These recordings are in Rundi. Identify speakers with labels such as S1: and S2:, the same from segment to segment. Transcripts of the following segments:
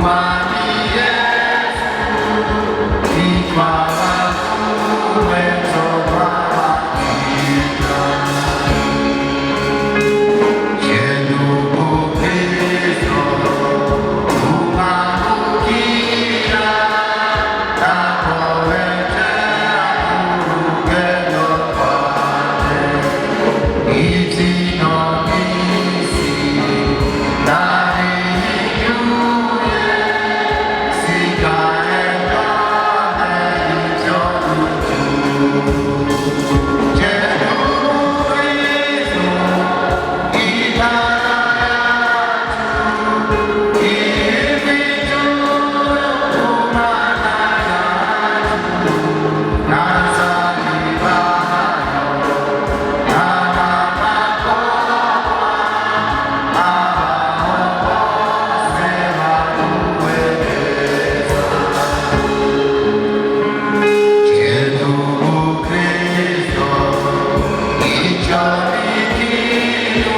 S1: Umwami Yesu, itwaba twabakira. Jenubu Kristo, umwamukira, nakowetera urugendo rwawe. Ibyino by'isi nabihinyuye, sigaye none ibyo dutura. Jenubu Kristo, itara yacu, ibijuru Mana yacu, nazaribayo, n'amakowa, abaho bose baguwe neza. Jenubu Kristo, icyo ni ikintu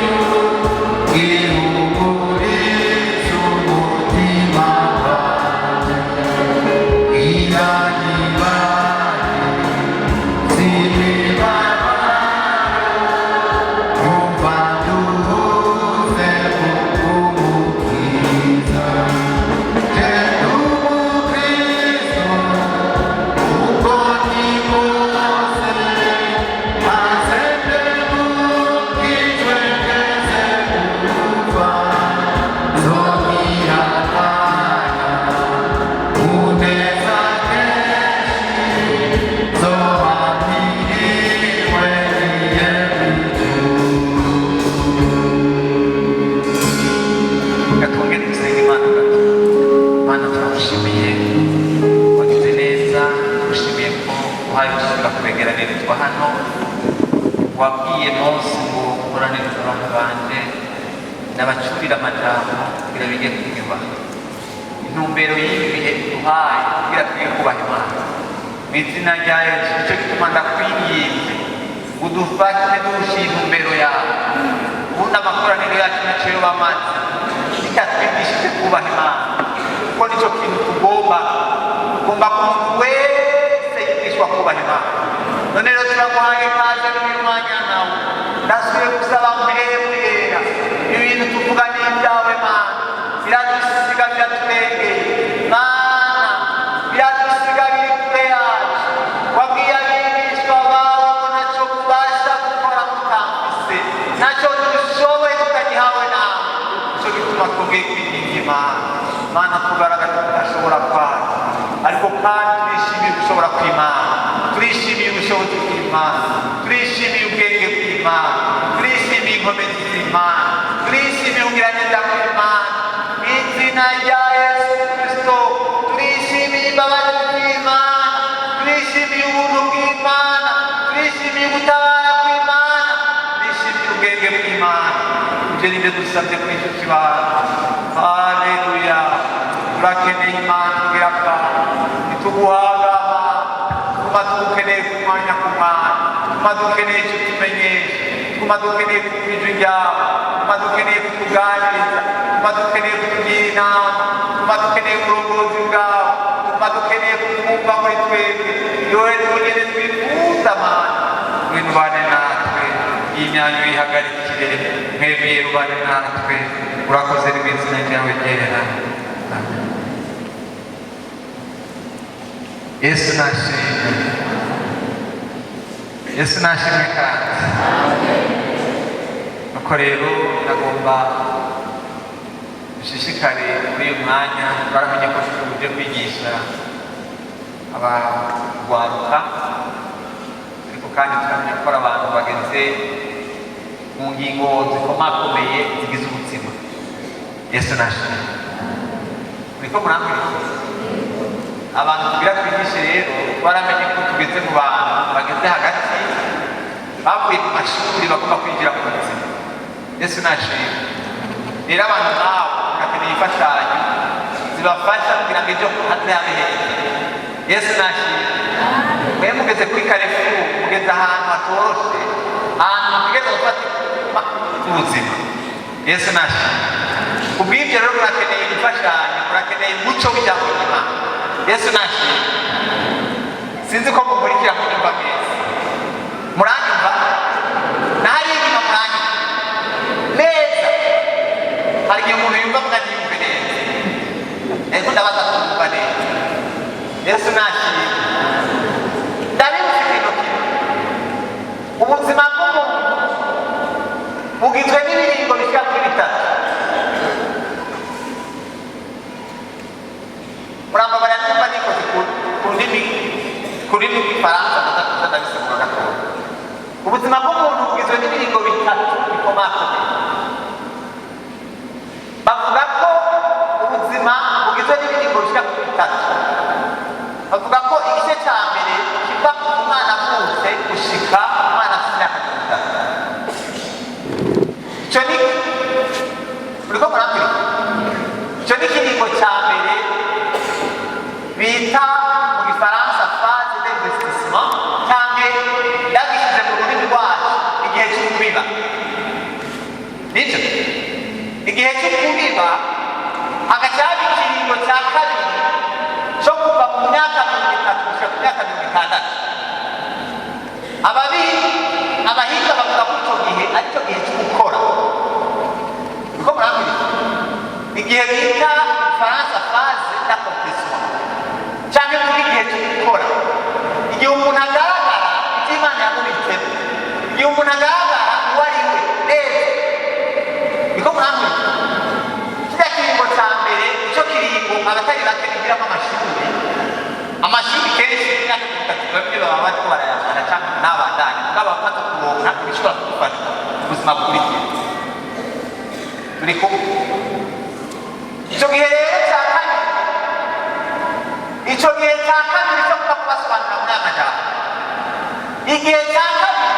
S1: gihumuriza umutima wanjye. Iranyibaye, sinibabaro, numva nduhutse kubw'Umukiza. Jenubu Kristo, uko ni kose, maze ndemukijwe ngeze gupfa, nzogiratana uneza kenshi, nzoba mpiriwe ngiye mw'ijuru.
S2: Reka twongere dusenge Imana gato. Mana, turagushimiye, wagize neza. Tugushimiye ko uhaye gusubira kubegeranirizwa hano. Wabwiye Mose ngo nkoranirize abantu banje n'abacurira amajambo kugira bige kunyubaha. Intumbero y'ibi bihe duhaye kugira twige kubaha Imana mu izina rya Yesu. Nicyo gituma ndakwinginze ngo udufashe duhushe intumbero yawe. Ubundi amakoraniro yacu ntacyo yoba amaze bitatwigishije kubaha Imana, kuko nicyo kintu tugomba. Tugomba ko umuntu wese yigishwa kubaha Imana. None rero turaguhaye ikaze n'uyu mwanya nawe. Ndasubiye gusaba mpemu yera, ibintu tuvuga ni ibyawe Mana, biradusiga, biraturengeye Mana, biradusiga, biri kure yacu. Wabwiye abigishwa bawe ngo ntacyo mubasha gukora mutamfise, ntacyo dushoboye tutagihawe nawe. Nicyo gituma twongeye kwinginga Imana. Mana, tugaragaza tudashobora kwayo, ariko kandi turishimiye gushobora kw'Imana, turishimiye ubushobozi bw'Imana, turishimiye ubwenge bw'Imana, turishimiye inkomezi z'Imana, turishimiye ubugiraneza bw'Imana. Mu izina rya Yesu Kristo, turishimiye imbabazi z'Imana, turishimiye ubuntu bw'Imana, turishimiye ugutabara kw'Imana, turishimiye ubwenge bw'Imana. Ibyo ni byo dusabye kuri icyo kibanza. Haleluya! Turakeneye Imana kugira kandi ntituguhagama, tuma tugukeneye ku mwanya ku mwanya, tuma dukeneye icyo tumenyesha, tuma dukeneye kumva ijwi ryawe, tuma dukeneye kutuganiriza, tuma dukeneye kutugira inama, tuma dukeneye uburongozi bwawe, tuma dukeneye kukumva muri twebwe. Yowe niwe twifuza. Mana, ngwino ubane natwe, iyi myanya uyihagarikire, mwemeye rubane natwe. Urakoze mu izina ryawe ryera. Amen. Yesu nashimwe, Yesu nashimwe. Kandi nuko rero nagomba dushishikare muri uyu mwanya. Baramenye ko tuje kwigisha abagwaruka, ariko kandi turamenya ko ari abantu bageze mu ngingo zikomakomeye zigize ubuzima. Yesu nashimwe. Muriko murankurikira? Abantu tugira twigishe rero, baramenye ko tugeze mu bantu bageze hagati, bavuye ku mashuri, bagomba kwinjira mu buzima. Yesu nashimwe. Rero abantu nk'abo barakeneye imfashanyo zibafasha kugira ngo ejo hazabe heza. Yesu nashimwe. Mwe mugeze kuri carrefour, mugeze ahantu hatoroshe, ahantu mutegereza gufata ubuzima. Yesu nashimwe. Kubw'ibyo rero murakeneye imfashanyo, murakeneye. Yesu nashimwe. Sinzi ko mumurikira kunyumva mwese. Muranyumva? Nahari inyuma muranyumva neza? Hari igihe umuntu yumva avuga ntiyumve neza, ariko ndabaza kumva neza. Yesu nashimwe. Ndabibutsa ikintu kimwe: ubuzima bw'umuntu bugizwe n'ibiringo bishika kuri bitatu. Murambabarira nimba nikoze ku ndimi, ku rurimi rw'Igifaransa, ndaza ndabisigura gatoya. Ubuzima bw'umuntu bugizwe n'ibiringo bitatu bikomakomeye. Bavuga ko ubuzima bugizwe n'ibiringo bishika kuri bitatu. Bavuga ko igice cya mbere kiva ku mwana avutse gushika umwana afite imyaka 30. Icyo ni, uriko murakurikira, icyo ni ikiringo cya mbere bita mu Gifaransa phase d'investissement, cyangwa yagishyize mu rurimi rwacu, igihe cyo kubiba. Nibyo, igihe cyo kubiba. Hagaca haba ikiringo cya kabiri cyo kuva mu myaka 30 gushika ku myaka 60. Ababi abahinga bavuga ko icyo gihe ari cyo gihe cyo gukora. Niko murambwira, igihe bita Faransa phase d'accomplissement, cyangwa muri igihe cyo gukora, igihe umuntu agaragara icyo Imana yamubitsemo, igihe umuntu agaragara uwo ari we neza. Niko murambwira, kirya kiringo cya mbere, icyo kiringo abatari bake bigiramo amashuri. Amashuri kenshi imyaka 30 bamwe baba bariko barayamara cyangwa n'abandanya, mugabo bamaze kuronka ibishobora kugufasha ubuzima bukurikira. Turi kumwe? Icyo gihe rero cya kabiri, icyo gihe cya kabiri cyo kuba kubasobanurira muri aya majambo, igihe cya kabiri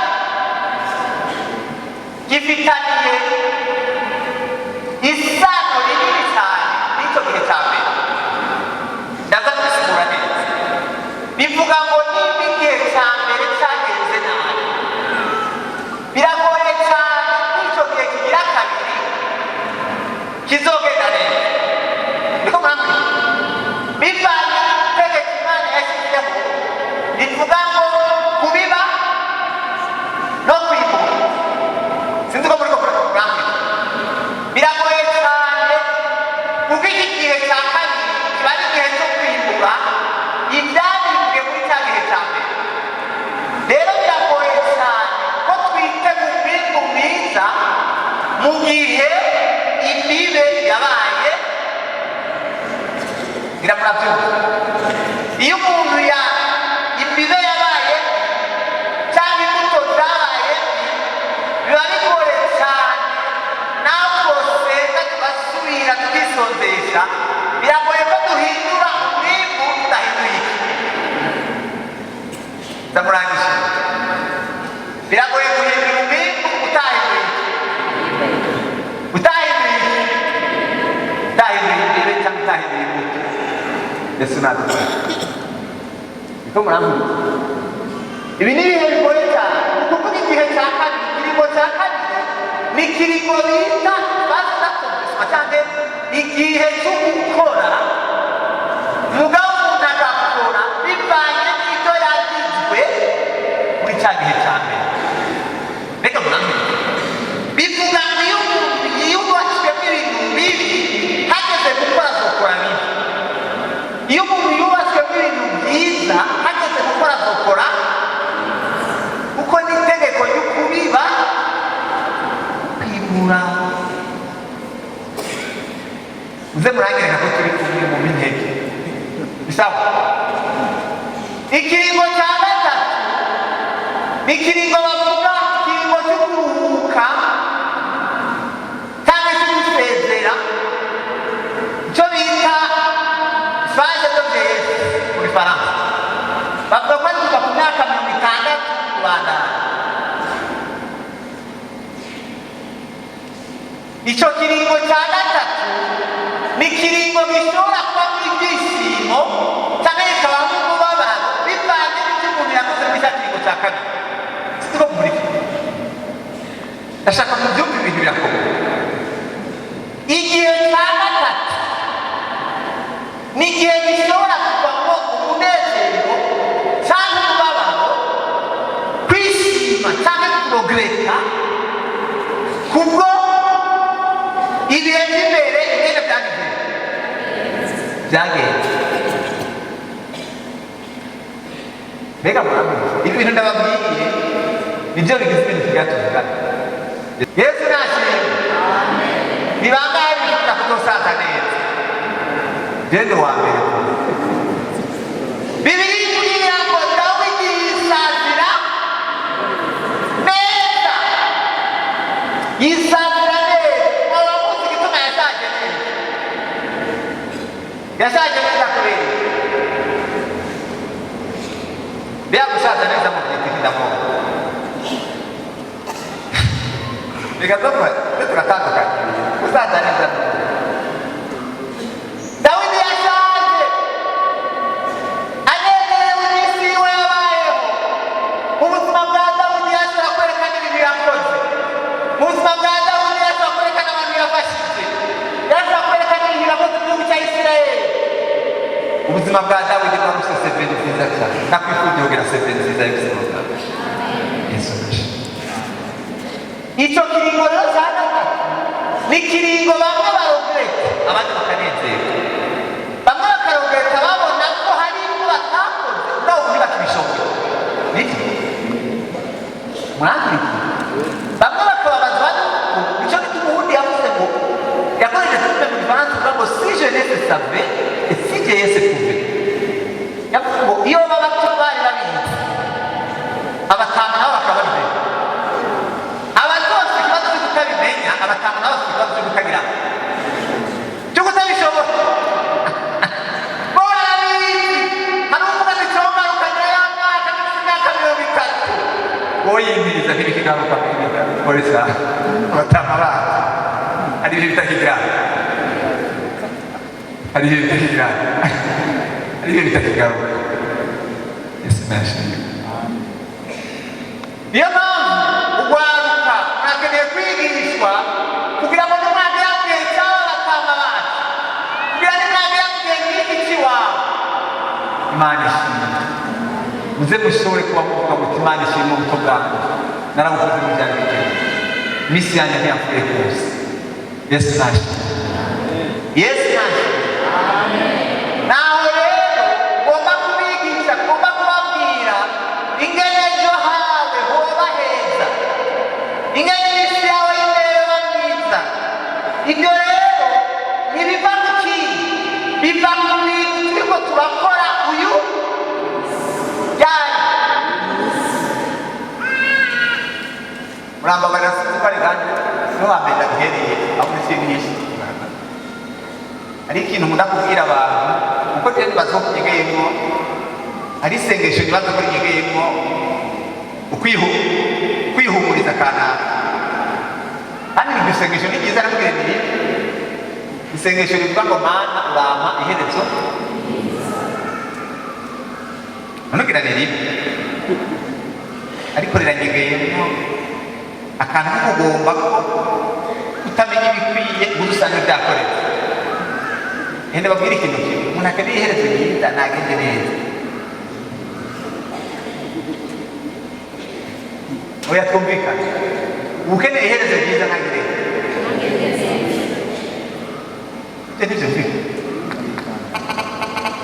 S2: gifitaniye isano rinini cyane n'icyo gihe cya mbere. Ndaza kubisigura neza. Bivuga ngo nimba igihe cya mbere cyagenze nabi, biragoye cyane ko icyo gihe kigira kabiri kizogenda neza. Niko murambwira, bivanye n'itegeko Imana yashyizeho rivuga ngo kubiba no kwimbura. Sinzi ko muri ko murambwira. Biragoye cyane, kuko iki gihe cya kabiri kiba ari igihe cyo kwimbura ibyabibwe muri cya gihe cya mbere. Rero biragoye cyane ko twitega umwimbu mwiza mu gihe imibe yabaye. Ngira murabyumva. Iyo umuntu ya imibe yabaye cyangwa imbuto zabaye mbi, biba bigoye cyane. Nawe twosenga tugasubira tukisonzesha, biragoye ko duhindura umwimbu tudahinduye iki. Ndamurangije. Biragoye guhindura umwimbu utahinduye iki, utahinduye iki, utahinduye imbibe cyangwa utahinduye imbuto. Yesu nadufasha. Niko murambwira, ibi ni ibihe bigoye cyane. Ni ukuvuga igihe cya kabiri, ikiringo cya kabiri ni ikiringo bita phase d'accomplissement, cyangwa igihe cyo gukora, mugabo umuntu agakora bivanye n'ibyo yagizwe muri cya gihe cya mbere. Mbega murambwira, bivuga ngo iyo umuntu yiyubatswemo ibintu bibi, hageze gukora azokora bibi. Iyo umuntu yubatswemo ibintu byiza, hageze gukora azokora, kuko n'itegeko ryo kubiba kwimura. Muze murangireka ko turi kumwe mu mintege bisawa. Ikiringo cya gatatu ni ikiringo bavuga ikiringo cyo kuruhuka cyangwa se gusezera, icyo bita phase de vieillesse mu Gifaransa. Bavuga ko ari kuva ku myaka 60 kubandanya. Icyo kiringo cya gatatu ni ikiringo gishobora kubamo ibyishimo cyangwa kikabamo umubabaro, bivanye n'ibyo umuntu yakoze muri cya kiringo cya kabiri. Sinzi ko mumurikira. Ndashaka mubyumve, ibintu birakomeye. Igihe cya gatatu ni igihe gishobora kuvamo Byagenze. Mbega murabizi, ibi bintu ndababwiye nibyo bigize ibintu tugira tuvugana. Yesu nashimwe. Ni bangahe bifuza kuzosaza neza? Genda uwa mbere. Bibiri imbwira ngo Dawidi yisazira neza, yisazira neza. Mwaba muzi igituma yashaje neza? Yashaje neza kubera iki? Mbega gusaza neza mu giti kidamoko reka tuva turatandukanye. Gusaza neza, Dawidi yashaje anezerewe iminsi yiwe yabayeho. Mu buzima bwa Dawidi yashobora kwerekana ibintu yakoze. Mu buzima bwa Dawidi yashobora kwerekana abantu yafashije, yashobora kwerekana ibintu yakoze mu gihugu cya Isirayeli. Ubuzima bwa Dawidi bwari bufite CV nziza cyane. Nakwifuje kugira CV nziza y'ubuzima bwawe. Yesu nashimwe. Icyo kiringo rero cya gatatu ni ikiringo bamwe baregretta, abandi bakanezerwa. Bamwe bakaregretta babona ko hari ibyo batakoze ubwabo ntibakibishoboye. Nibyo mwakurikiye. Bamwe bakababazwa nuko nicyo gituma uwundi yavuze ngo, yakoresheje terme mu Gifaransa uvuga ngo "si jeunesse savait et si vieillesse pouvait". Yavuze ngo iyo baba bato bari babizi, abatama nabo bakaba babimenya. Abato bafite ikibazo cyo kutabimenya, abatama nabo bafite ikibazo cyo kutagira, cyo kutabishobora. Bo barabizi. Hari uvuga ati "Cyogaruka ya myaka, mfite imyaka 30." Wowe yimpiriza ntibikigaruka muri saa abatama bacu. Hari ibyo bitakigira, hari ibyo bitakigira, hari ibyo bitakigaruka. Yesu nashimwe. Niyo mpamvu urwaruka murakeneye kwigishwa kugira ngo nimwagera mu gihe cy'aba batama bacu, kugira nimwagera mu gihe nk'iki cy'iwawe, Imana ishimwe, muze mushobore kuba muvuga muti "Imana ishimwe, ubuto bwanjye narabukoze mu byari bikenewe, iminsi yanjye ntiyapfuye rwose." Yesu nashimwe. Yesu nashimwe. Naho rero ngomba kubigisha, ngomba kubabwira ingene ejo hawe hoba heza, ingene iminsi yawe y'imbere yoba myiza. Ibyo rero ntibiva ku kindi, biva ku bintu turiko turakora uyu yanyu. Murambabarira, sinzi ko ari ganje no hambere ndabihereye aho nishimisha. Hari ikintu nkunda kubwira abantu, kuko je nibaza ko kinyegeyemwo, hari isengesho nibaza ko rinyegeyemwo ukwihumuriza kanaka. Kandi iryo sengesho ni ryiza. Nakubwira ni isengesho rivuga ngo "Mana, urampa iherezo." Ntugira ni ribi, ariko riranyegeyemwo akantu ko kugomba ko kutamenya ibikwiye ngo usange byakoretse. Hende babwire ikintu kimwe: umuntu akeneye iherezo ryiza nagende neza. Oya, twumvikane. Ukeneye iherezo ryiza ntagire ibyo ntibyumvikana.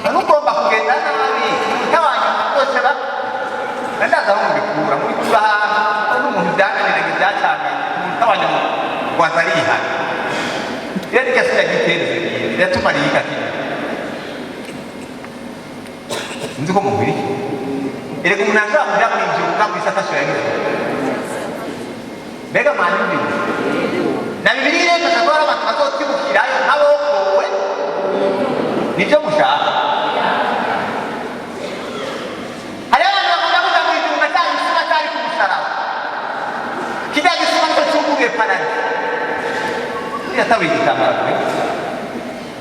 S2: None ugomba kugenda nabi utabanya rwose ba ndaza aho mubikura, mubikura ahantu aho n'umuntu byananiranye, byacanganye. Umuntu utabanya mu rwaza arihana rero niryo asubira giterezo ryiza riratuma riyika. Nzi ko mubiri erega umuntu ashobora kuja mw'ijuru mw'isi atashoye yagize. Mbega mwanyumvise na Bibiliya iremeza ko hari abantu bazotibukirayo nk'abokowe. Nibyo mushaka? Hariho abantu bakunda kuja mw'ijuru nka cya gisuma cyari ku musaraba. Kirya gisuma nicyo cuguruye paradis. Yatabuye igitambara kure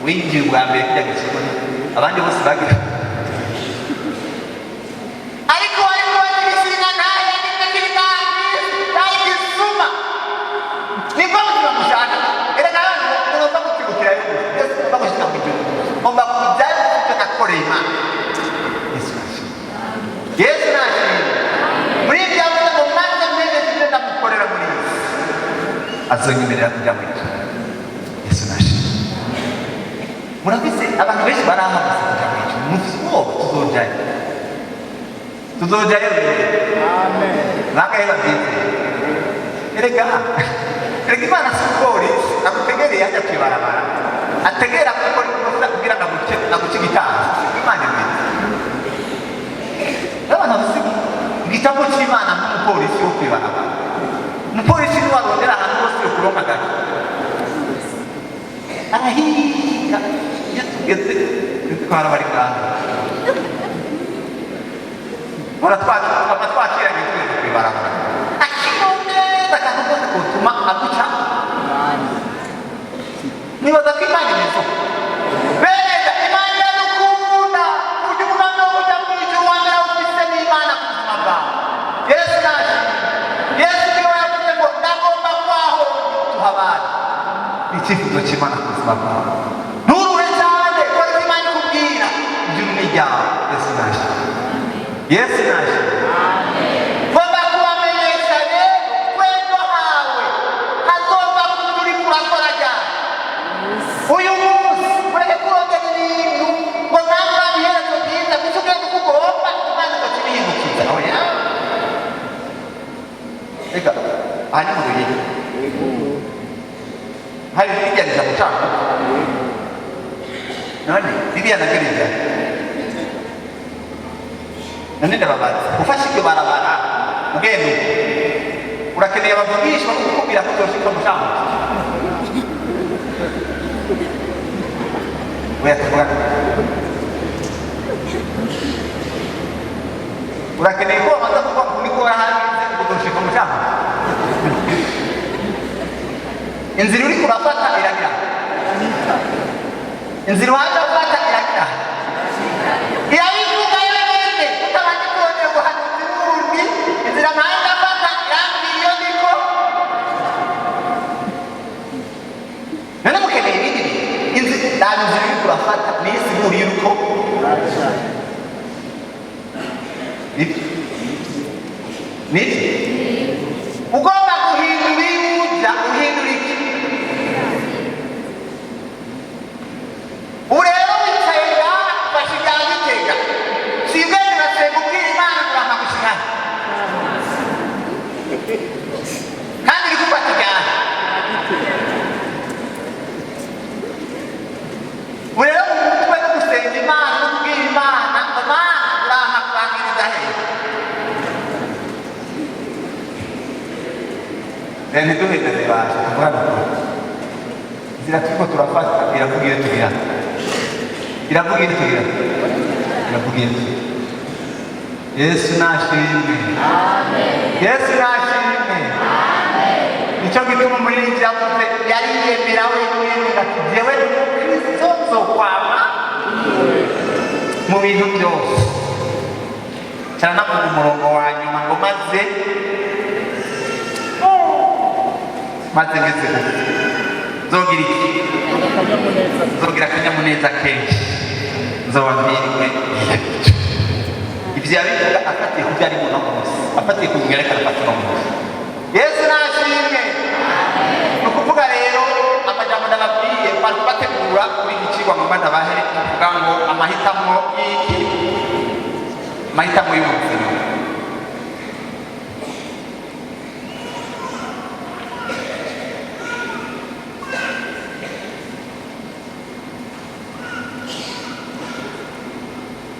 S2: winjiye ubwa mbere kirya gisuma, abandi bose bagira, ariko wari kubaza ibishinga ntahe nimwe kiri ngaha igisuma. Nibwo buzima mushaka? Erega abantu mugomba gutibukirayo gusa. Yesu, ngomba gushika mu ijuru, ngomba kujyayo icyo nakoreye Imana. Yesu nashimwe. Yesu nashimwe. Muri ibyo yavuze ngo maze mwemeze ibyo ndamukorera muri iyi si, azonyemerera kujya mu ijuru. Yesu nashimwe. Murafise abantu benshi barahamase kuja mw'ijuru. Mufise ubwoba, tuzojayo, tuzojayo rero. Bangahe bavyizeye? Erega, erega, Imana si umupolisi agutegereye hajya kwibarabara, ategera gukora ikosa kugira ngo aguce igitansi. Siko Imana imeze. Abantu bafise igitabo c'Imana nk'umupolisi wo kwibarabara. Umupolisi niwe arondera ahantu hose yo kuronka agace, arahiga. Iyo tugeze twara bari ngaho, baratwakira, twakiranye, tugeze kwibarabara akirondera akantu kose kotuma aguca. Nibaza ko Imana imeze uko. Beza, Imana iradukunda ku buryo umugambi wo kujya mu ijuru wa mbere awufise n'Imana ku buzima bwawe. Yesu naje, Yesu niwe yavuze ngo ndagomba kwaho tuhabane. Icyifuzo cy'Imana ku buzima bwawe, nturuhe cyane, kora ibyo Imana ikubwira. Ijuru ni iryawe. Yesu naje, Yesu naje. Ngomba kubamenyesha rero ko ejo hawe hazova ku byo uriko urakora ryari uyu munsi. Ureke kurondera ibintu ngo nawe iherezo ryiza, kuko ugenda uko ugomba, Imana igaca ibihindukiza. Oya, reka, aha ni mu Ruyigi, hari rirya rija gucanga. None ririya naryo rijya? None ndababaza, ufashe iryo barabara ugenda uko, urakeneye abavugishwa kukubwira ko uzoshika mucankuzo? Oya, tuvugane. Urakeneye ko babanza kuvuga niko warahanze ngo uzoshika mucankuzo? Inzira uriko urafata iragira, inzira uhaje ufata iragira, irabivuga yonyene, utabanje kurondera ubuhanuzi bundi. Inzira mpaye ndafata irambwira iyo ndiko. None mukeneye ibindi bintu? Inzira, raba inzira uriko urafata niyo isigura iyo uriko. Nibyo, nibyo. Ugomba guhindura iyo uja, uhindura iki? Ubu rero wicaye ngaha, ufashe irya Gitega, sibwe, urasenga, ubwira Imana ngo urampa gushikana, kandi uri gufata iryaha. Ubu rero mu mutwe no gusenga Imana no kubwira Imana ngo Mana urampa kurangiriza hehe? Rero ntiduhindane, basha tuvugane ukuri. Inzira turiko turafata iravuga iyo tugira, iravuga iyo tugira, iravuga iyo tugira. Yesu nashimwe, Yesu nashimwe. Nicyo gituma umuririmbyi yavuze, yariyemera wenyine ati: "Jewe ni umukristo, nzokwama mu bintu byose." Cyaranavuga umurongo wa nyuma ngo maze ngeze gupfa nzogira iki? Nzogira akanyamuneza kenshi, nzoba mpiriwe. Ibyo yabivuga afatiye ku byo ari uno munsi, afatiye ku ngingo ariko arafata uno munsi. Yesu nashimwe. Ni ukuvuga rero amajambo ndababwiye bari kubategura kuri iki cigwa ngomba ndabahe, kuvuga ngo amahitamo y'iki? Amahitamo y'ubuzima.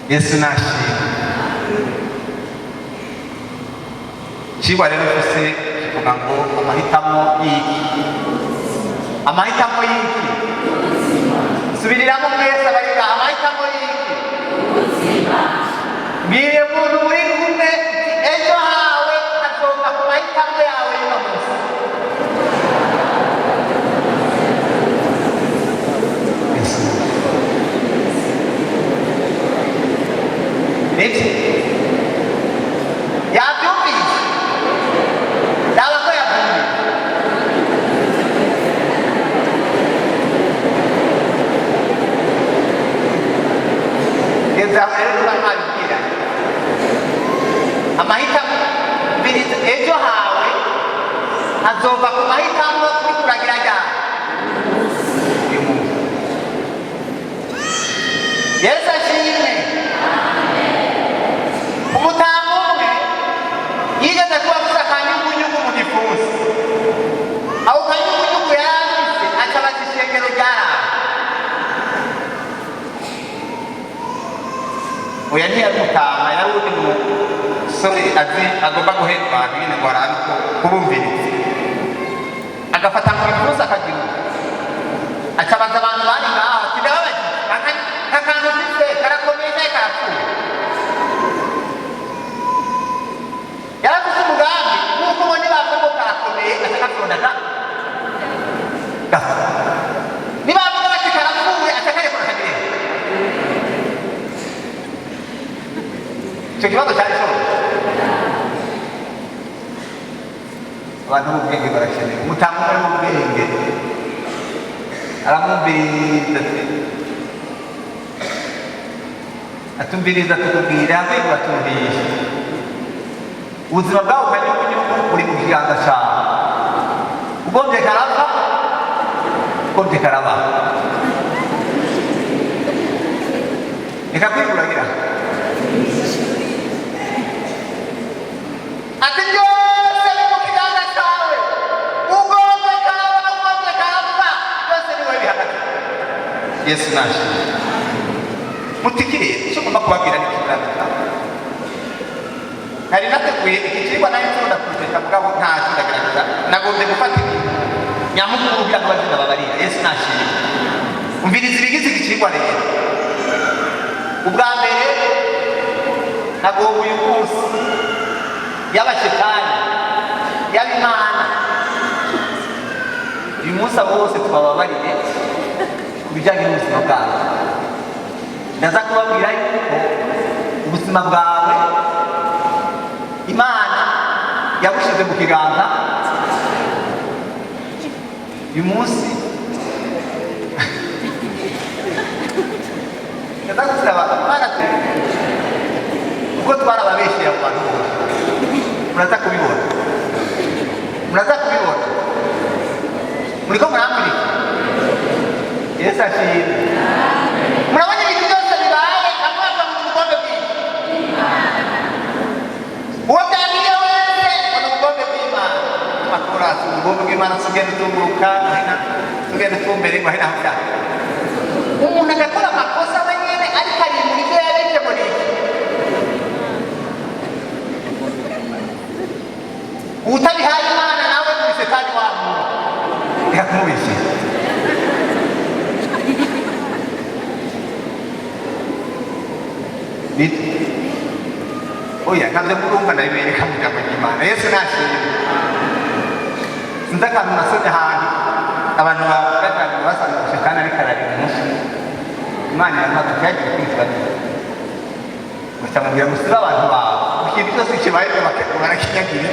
S2: Yesu nashimwe. Icigwa rero mfise kivuga ngo amahitamo y'iki? Amahitamo y'iki? Subiriramo mwese abari ngaha: amahitamo y'iki? Mbwiye umuntu muri kumwe, ejo hawe hazova ku mahitamo yawe y'uno munsi. Yesu. Nibyo, yabyumvise, yaba ko yabyumvise. Geza aho rero tuba mwabibwira amahitamo biriza ejo hawe hazova ku mahitamo uri kuragira ryari uyu munsi. Oya, ntiyari umutama, yari uwundi musore azi agomba guhenda abantu nyine ngo arabe ko kubumviriza, agafata mu bipfunsi akagira uko acabaza abantu bari ngaho ati: "Ndababagiye, aka kantu mfise karakomeye cyangwa karapfuye?" Yaravuze umugambi nk'uko ubona bavuga ngo karakomeye, aca gapfa. Nibavuga bati karapfuye, aca karekura kagira. Icyo kibazo cyari cyoroshye. Abantu b'ubwenge barakenewe. Umutanga umwe w'ubwenge aramwumviriza ati: "Atumviriza, tukubwira rwego batumvisha ubuzima bwawe kanyugunyugu buri mu kiganza cyawe. Ugombye karapfa, ugombye karaba. Reka kwiguragira." Ati: "Byose biri mu kiganza cyawe. Ugombye karaba, ugombye karapfa, byose ni wowe bihagaze." Yesu nashimwe. Mutikiriye icyo ngomba kubabwira ni ikiganza cyawe. Nari nateguye iki kigo, nari nshobora kuruteka, mugabo ntacyo, ndagerageza. Nagombye gufata ibintu nyamukuru kugira ngo baze ndababarira. Yesu nashimwe. Umviriza ibigize iki kigwa rero. Ubwa mbere, nagomba uyu munsi, yaba Shetani yaba Imana, uyu munsi abo bose tubababarire ku bijyanye n'ubuzima bwawe. Ndaza kubabwira yuko ubuzima bwawe Imana yabushyize mu kiganza. Uyu munsi ndaza gusaba Imana, kuko twarababeshyeye abo bantu bose. Muraza kubibona, muraza kubibona. Muriko murankurikira? Yesu ashimwe. Murabona ibintu byose bibaye, bamwe bava mu bugombe bw'Imana. Uwo byabwiye wese ngo ni ubugombe bw'Imana. Amakuru ubugombe bw'Imana, tugenda utunguruka, tugenda utumbere ngo ahina aho umuntu agakora amakosa wenyine, ariko arimbura ibyo yabeshye muri iki. Utabihaye Imana nawe muri Setani wa muntu, reka kumubeshyera. Oya, ntabyo murumva, ndabibereka mu ijambo ry'Imana. Yesu nashimwe. Sinzi akantu nasomye ahantu abantu bavuga cyane ngo basanga Shetani ariko ararira. Umunsi umwe Imana iramuha yagiye kwitwa neza, gusa mubwira ngo sibe abantu bawe, ikintu cyose kibaye barakinyagira.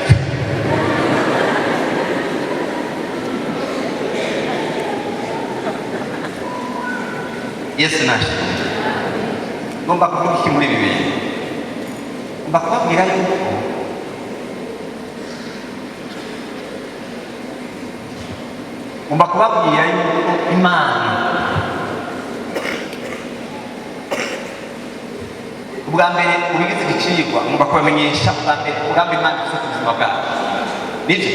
S2: Yesu nashimwe. Ngomba kuvuga iki muri ibi bintu? Ngomba kubabwira yuko Imana, ubwa mbere ubigize igicigwa, ngomba kubamenyesha ubwa mbere umugambi Imana ifite ku buzima bwacu. Nibyo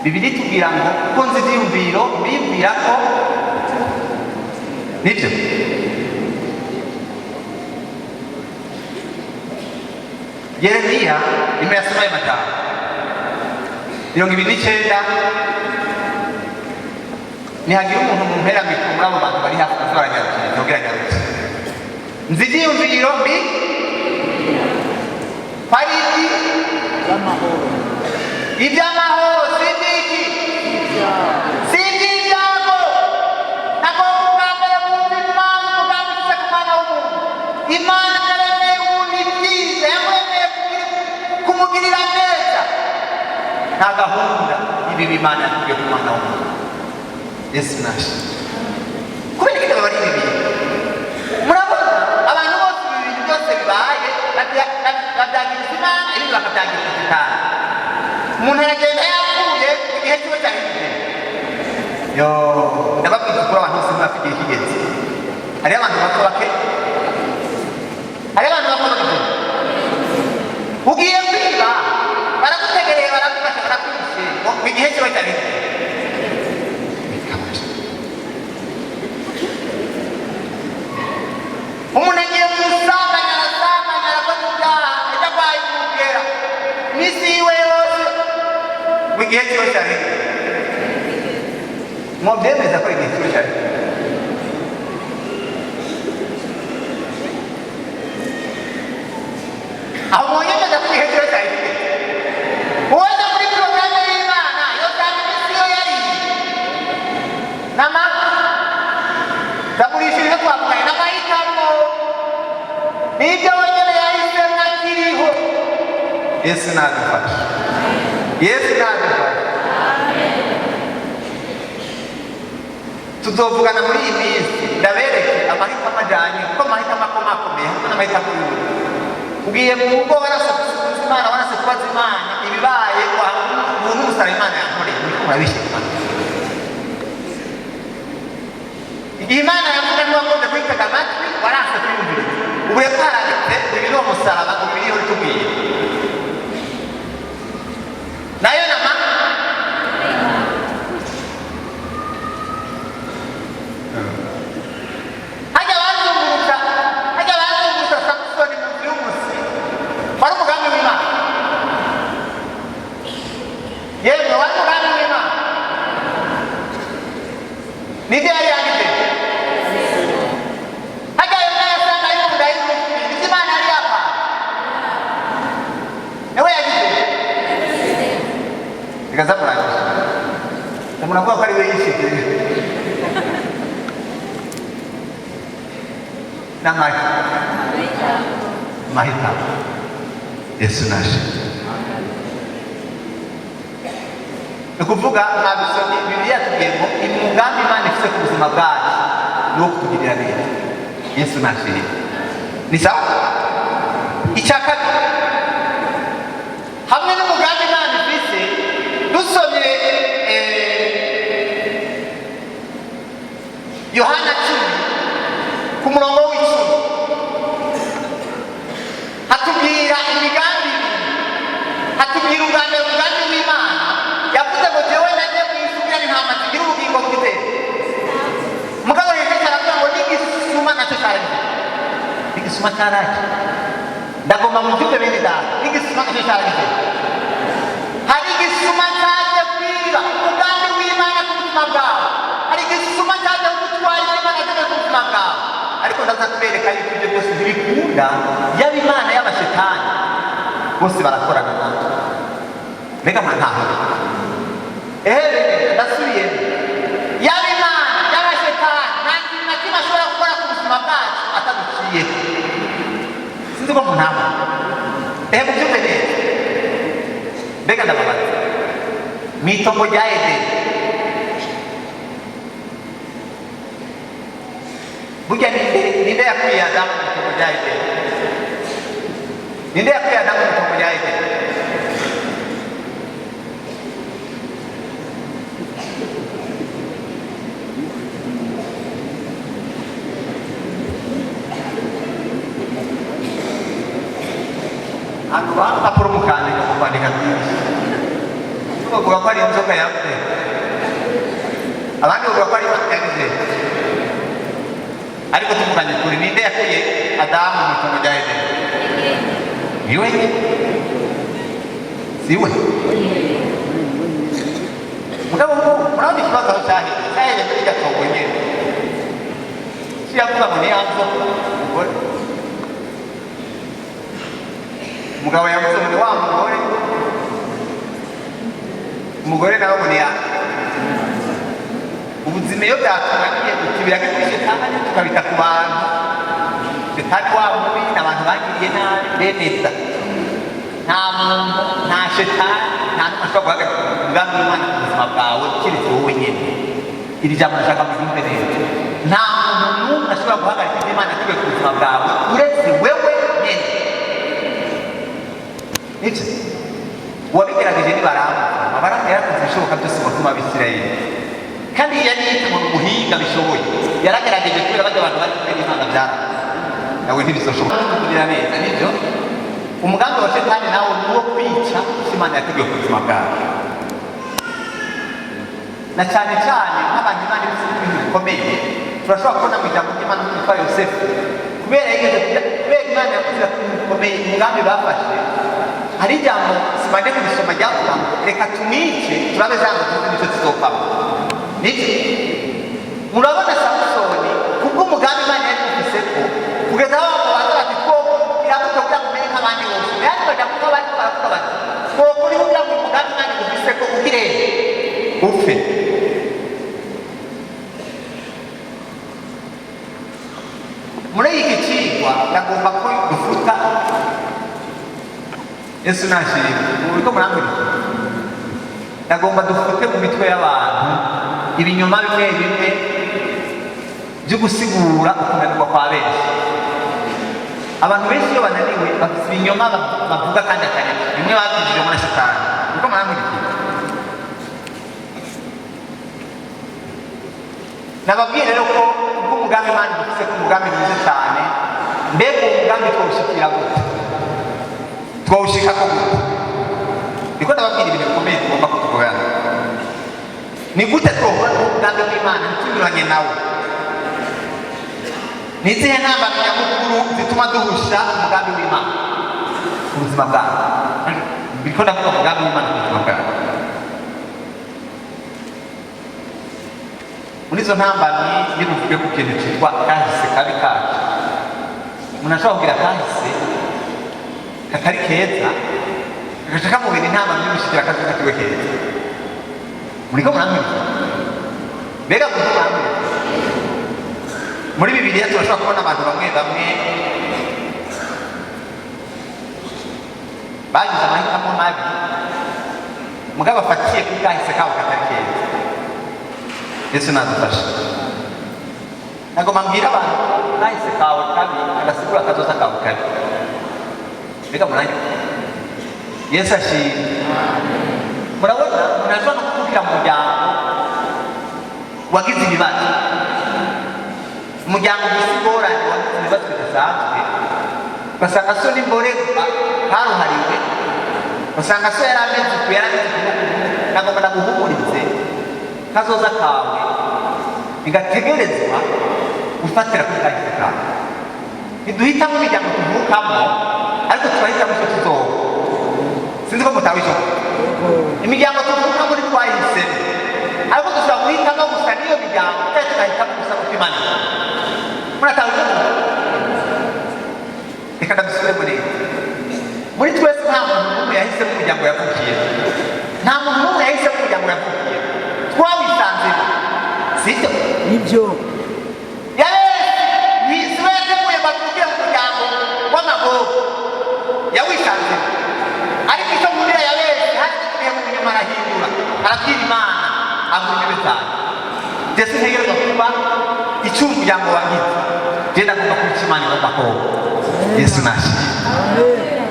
S2: Bibiri tubwira ngo kuko nzi ibyiyumviro bibwira ko nibyo. Yeremiya nimwe yasoma ayo majambo 29. Nihagira umuntu mu mpera mikoro muri abo bantu bari hafi baza baranyarukira, tubwira nyarukira. Nzi ibyiyumviro mbi pariki iby'amahoro, si iby'iki, si iby'ibyago. Nagomba ubwa mbere bumva Imana umugambi ifite ku mwana w'umuntu. Imana yaremeye umuntu ibyiza, yamuremeye kumugirira neza. Nta gahunda y'ibibi Imana yatubwiye ku mwana w'umuntu. Yesu nashe. Kubera iki bari ibi bintu? Murabona abantu bose, ibi bintu byose bibaye babyagiriza Imana, ibindi bakabyagiriza Satani. Umuntu aragenda yapfuye, igihe kiba cyari kigeze. Yo, ndababwira ukuri, abantu bose ntibafite igihe kigeze. Hariho abantu bapfa bake, hariho abantu bapfa bageze. Ugiye kwiba, baragutegereye, baragufasha, barakwishe ngo igihe kiba cyari kigeze. Umuntu agiye mu busambanyi. Igihe kiwe cyari, mwobyemeza ko igihe kiwe cyari? Aho mwonyemeza ko igihe kiwe cyari kigeze? Uweze muri porogaramu y'Imana yosanga iminsi yo yari nama ndagurishije, twavuganye n'amahitamo, nibyo wenyine yahisemo akiriho. Yesu nadufashe, Yesu nadufashe. Tuzovugana muri iyi minsi, ndabereke amahitamo ajyanye, kuko amahitamo akomakomeye harimo n'amahitamo y'ubu. Ugiye mu rugo, warase gusubiza Imana, warase kubaza Imana ibibaye, ubu n'umusaraba Imana yankoreye, muriko murabishima. Igihe Imana yavuga ntiwakunze kuyitega amatwi, waranse kuyumviriza. Ubu rero haranditse, uyu ni umusaraba umubiri uri tubwiye nayo nama. Hajya bazungurutsa Samusoni mu nzu y'umusi, wari umugambi w'Imana? Yemwe, wari umugambi w'Imana? Nibyo yari yagize. Hajya Yona yasanga ari mu nda y'umusi, nibyo Imana yari yapanga? Niwe yagize. Reka zamurangiza, muravuga ko ari we yishyize n'amahitamo. Yesu naje, ni ukuvuga mwabisomye, Bibiliya yatubwiye ngo umugambi Imana ifite ku buzima bwacu ni uwo kutugirira neza. Yesu naje, ni sawa. Icya kabiri, hamwe n'umugambi Imana ifise, dusomye Yohana 10 ku murongo w'10, hatubwira imigambi ibiri. Hatubwira ubwa mbere umugambi w'Imana. Yavuze ngo jewe najye mu isi kugira ngo intama zigire ubugingo bw'iteka. Mugabo Yesu aravuga ngo n'igisuma nacyo cyaragize, n'igisuma cyaraje. Ndagomba mubyumve, bene data, n'igisuma nacyo cyaragize. Hari igisuma cyaje kwiba umugambi w'Imana ku buzima bwawe, hari igisuma cyaje kugutwara ibyo Imana yateguye ku buzima bwawe. Ariko ndaza kubereka yuko ibyo byose ntibikunda. Yaba Imana, y'abashetani, bose barakorana natwe. Mbega mwantaho? Ehe, ndasubiyemo: yaba Imana, y'abashetani, nta kintu na kimwe ashobora gukora ku buzima bwacu ataduciye. Sinzi ko muntaho. Ehe, mubyumve neza. Mbega ndababaza, mu itongo rya Edeni, burya ninde yakuye Adamu mu itongo rya Edeni? Ninde yakuye Adamu mu itongo rya Edeni? Ahantu bapapuro mukandika, mu kwandika byinshi, bavuga ko ari inzoka yavuze, abandi bavuga ko ari Imana yagize. Ariko tuvuganye kuri, ninde yakuye Adamu mu itongo rya Edeni? Niwe, siwe? Mugabo ubu murabona ikibazo aho cyahereye. Cyahereye muri irya tongo nyene. Si yavuga ngo ni ya nzoka, umugore, umugabo yavuze ngo ni wa mugore, umugore nawe ngo ni ya. Ubuzima iyo byatunaniye, dutibiraga kuri shetani, tukabita ku bantu. Shetani wa mubi ni abantu bagiriye nabi. Bene, nta muntu, nta shetani, nta n'umwe ashobora guhagarika umugambi w'Imana ku buzima bwawe keretse wowe nyine. Iri jambo ndashaka muryumve neza: nta muntu n'umwe ashobora guhagarika ibyo Imana yateguye ku buzima bwawe uretse wewe nyine. Nibyo, uwabigerageje ni Baramu. Baramu yarakoze ibishoboka byose ngo atume Abisirayeli, kandi yari yita ngo ni umuhinga bishoboye. Yaragerageje kubera bajya abantu bari kumwe n'Imana, byara nawe ntibizoshoboka kugira neza. Nibyo, umugambi wa shetani nawe ni uwo kwica icyo Imana yateguye ku buzima bwawe, na cyane cyane nk'abantu Imana ifite ibintu bikomeye. Turashobora kubona mu ijambo ry'Imana witwa Yosefu, kubera yigeze kubera Imana yakoze ibintu bikomeye, umugambi bafashe. Hari ijambo simande kurisoma ryavuga ngo reka tumwice, turabe za nzovu nico zizovamo. Nibyo, murabona Samusoni, kubw'umugambi Imana yari imufiseko, kugeza aho bamubaza bati: "Twokubwira gute kugira ngo umere nk'abandi bose?" Yandi majambo ko bariko baravuga bati: "Twokuriho kugira ngo umugambi Imana igufiseko ugire upfe." Muri iki cigwa ndagomba ko dufuta. Yesu nashimwe. Uriko murankurikira? Ndagomba dufute mu mitwe y'abantu ibinyoma bimwe bimwe byo gusigura ukunanirwa kwa benshi. Abantu benshi iyo bananiwe bafite ibinyoma bavuga kandi atari byo, bimwe babyinjije muri Satani. Uriko murankurikira? Nababwiye rero ko ubw'umugambi Imana dufise, ko umugambi mwiza cyane. Mbega uwo mugambi twawushikira gute? Twawushikako gute? Niko ndababwira ibintu bikomeye tugomba kutugorana. Ni gute twohura n'umugambi w'Imana ntitunyuranye nawo? Ni izihe ntambamyi nyamukuru zituma duhusha umugambi w'Imana ku buzima bwawe? Ndiko ndavuga umugambi w'Imana ku buzima bwawe. Muri izo ntambamyi nibuvuge ku kintu cyitwa kahise kabi kacu. Umuntu ashobora kugira kahise katari keza, kagaca kamubera intambamyi yo gushyikira akazi kiwe keza. Muriko murankurikira? Mbega muriko murankurikira? Muri Bibiliya turashobora kubona abantu bamwe bamwe bagize amahitamo mabi, mugabo afatiye kuri kahise kabo katari keza. Yesu nadufashe. Nagomba mbwira abantu ko kahise kawe kabi kadasigura akazoza kawe kabi. Mbega muranyumva? Yesu ashimwe. Murabona, umuntu ashobora no kuvukira mu muryango wagize ibibazo, umuryango ufite ingorane, wagize ibibazo bidasanzwe, ugasanga so n'imborerwa karuhariwe, ugasanga so yari ameze uku, yari ameze uku n'uku. Nagomba ndaguhumurize, kazoza kawe bigategerezwa gufatira kuri kahise kawe. Ntiduhitamo imiryango tuvukamo, ariko turahitamo icyo tuzoba. Sinzi ko mutawe icyo. Imiryango tuvukamo ntitwayihisemo, ariko dushobora guhitamo gusa n'iyo miryango, cyangwa tugahitamo gusa uko Imana ivuga. Muratawe icyo mvuga? Reka ndabisubiremo neza. Muri twese nta muntu n'umwe yahisemo umuryango yavukiyemo. Nta muntu n'umwe yahisemo umuryango yavukiyemo, twawisanzemo, sibyo?
S3: Nibyo.
S2: Yabesi siwe yateguye ngo avukire mu muryango w'amagogo, yawisanzemo. Ariko icyo nkundira Yabesi, hari igihe mu nyuma arahindura, arabwira Imana, agura intebe zanjye. Jye sintegerezwa kuba icyo umuryango wagize, jye ndagomba kuba icyo Imana igomba kuba. Yesu nashimwe.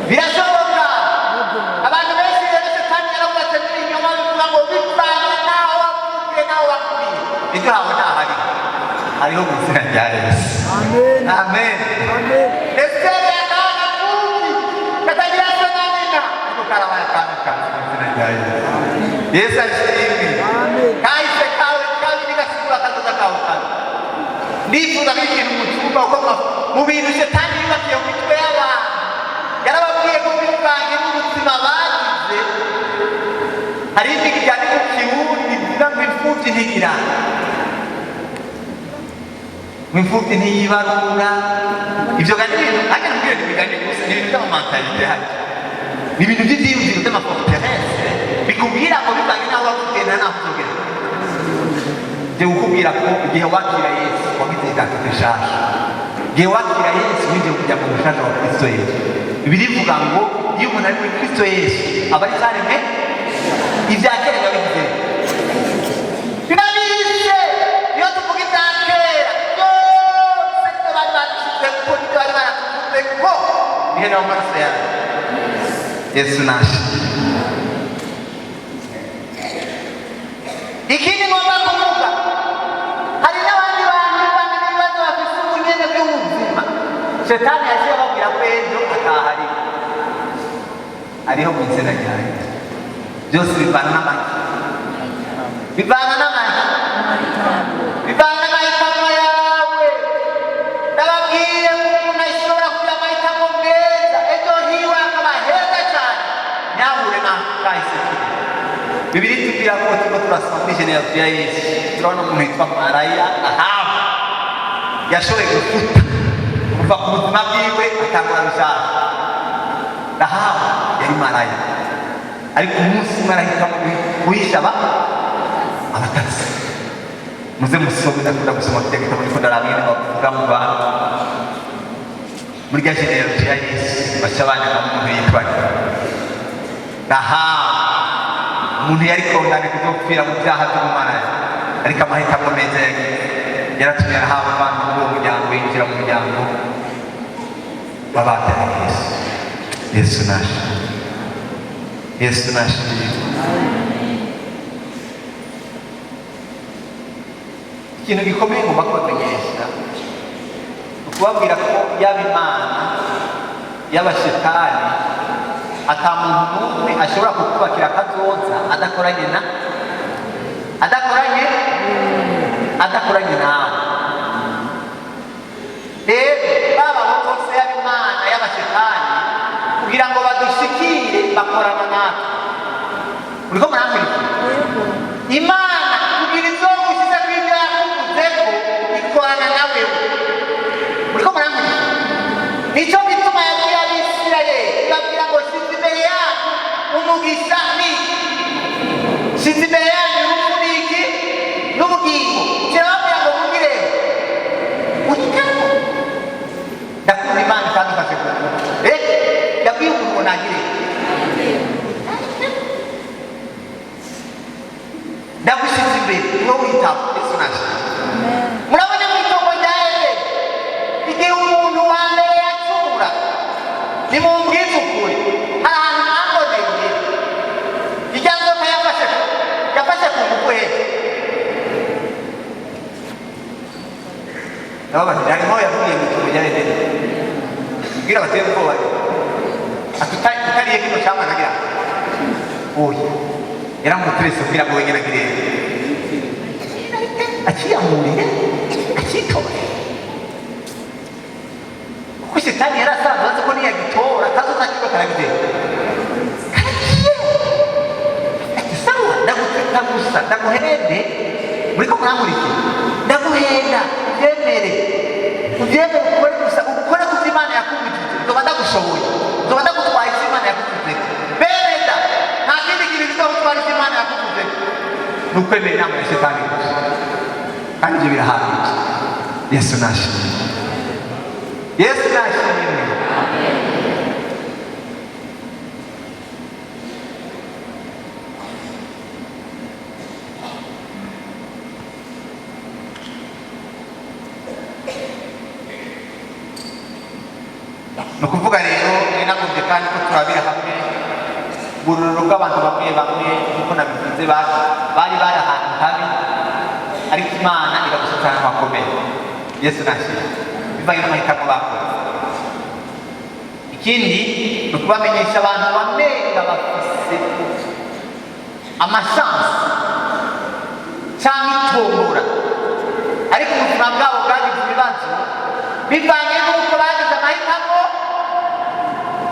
S2: Birashoboka. Abantu benshi rero Satani yarabubatse n'ibinyoma bivuga ngo bivanye n'aho wavukiye n'aho wakuriye, ejo hawe ntahariho, hariho mu izina rya Yesu.
S3: Amen.
S2: Amen.
S3: Amen.
S2: Esiteri akana kumbi katagira se na nyina, ariko karabaye akami kazi mu izina rya Yesu. Yesu ashimwe.
S3: Amen.
S2: Kahise kawe kabi nigasigura akazoza kawe kabi. Ndifuza ko ikintu mu cyumba, uko mu bintu Shetani yubakiye mu mitwe y'abantu, yarababwiye ko bivanye n'ubuzima bagize, hari imigani mu Kirundi ivuga ngo imfubyi ntigira, ngo imfubyi ntiyibarura. Ibyo kandi ibintu hajya nubwire, ni imigani gusa, ni ibintu by'ama mentalité, hajya ni ibintu by'ibyiyumviro by'ama forteresse bikubwira ngo bivanye n'aho wavukiye nta n'aho uzogera. Jye kukubwira ko igihe wakira Yesu wagize identité nshasha. Igihe wakira Yesu winjiye kujya mu mushasha wa Kristo Yesu. Bibiliya ivuga ngo iyo umuntu ari muri Kristo Yesu aba ari cyaremwe, ibya kera biba bigize binabize. Iyo tuvuga ibya kera byose, nibyo bari badushize ko, nibyo bari baratuvuze ko bihera mu maraso yawe. Yesu nashe. Ikindi ngomba kuvuga, hari n'abandi bantu bivanye n'ibibazo bafise ubunyene bw'ubuzima, Shetani yaciye ababwira ko ejo atahari, ariho mu izina rya Yesu. Byose bivana n'amagi, bivana n'amagi, bivana n'amahitamo yawe. Ndababwiye ko umuntu ashobora kugira amahitamo meza, ejo hiwe akaba heza cyane. Ntahure na kahise kiwe. Bibiliya itubwira ko turiko turasoma muri généalogie ya Yesu, turabona umuntu yitwa maraya Rahabu yashoboye gufuta kuva ku buzima bwiwe, atangura rushasha. Rahabu yari maraya, ariko umunsi umwe arahitamo guhisha abatasi. Muze musome, ndakunda gusoma kirya gitabo, ndiko ndaraba ingene bavuga mu bantu muri rya généalogie ya Yesu, baca bandika umuntu yitwa Rahabu, umuntu yari condamné kuzopfira mu byaha by'ubumaraya, ariko amahitamo meza yagize yaratumye Rahabu avana muri uwo muryango, yinjira mu muryango w'ababyaye Yesu. Yesu nashimwe, Yesu nashimwe. Ikintu gikomeye ngomba kubamenyesha ni ukubabwira ko yaba Imana, yaba Shetani, ata muntu n'umwe ashobora kukubakira akazoza adakoranye nawe. Rero baba bo bose, yaba Imana, yaba Shetani, kugira ngo badushikire bakorana natwe. Uriko murankurikira? Imana kugira izogushyize ku ibyo yakuvuzeko ikorana na wewe. Uriko murankurikira? Nicyo gituma yabwiye Abisirayeli, ibabwira ngo: "Shize imbere yanyu umugisha ni shize imbere yanyu urupfu n'iki n'ubugingo." Kirababwira ngo mugire uhitemo. Ndakunda Imana itadufashe ku ngufu. Yabwiye umuntu ngo nagire ndagushyize imbere, niwe witaba. Yesu nashimwe. Murabona mu itongo rya Edeni, igihe umuntu wa mbere yacumura, nimumbwize ukuri, hari ahantu mwamboneye ijya nzoka yafashe ku ngufu hehe? Ndababajije, harimo yavuye mu itongo rya Edeni kubwira abateye ubwoba ati: "Utariye kino cyamwa nagira oya." Yaramuturese kugira ngo wenyine agire akiyamurire, akitore, kuko Shetani yari asanzwe azi ko niyagitora kazoza kiwe karagitera karagiye. Ati: "Sawa, ndaguteka gusa ndaguhende." Muriko murankurikira? Ndaguhenda ubyemere, ubyemere, ukore gusa, ukore ku byo Imana yakubujije, nzoba ndagushoboye, nzoba ndagutwaye icyo Imana yakuvuzeko. Bene da, nta kindi kintu kizogutwara icyo Imana yakuvuzeko, ni ukwemera inama ya Shetani gusa, kandi ibyo birahagije. Yesu nashimwe, Yesu nashimwe. Ni ukuvuga rero nari nagombye kandi ko turabira hamwe uburorero bw'abantu bamwe bamwe, nk'uko nabivuze, bari bari ahantu habi, ariko Imana irabasuka ahantu hakomeye. Yesu nashimwe, bivanye n'amahitamo bakoze. Ikindi ni ukubamenyesha abantu bamenga bafise amashansi cyangwa itombora, ariko ubuzima bwabo bwagize ibibazo bivanye n'uko bagize amahitamo.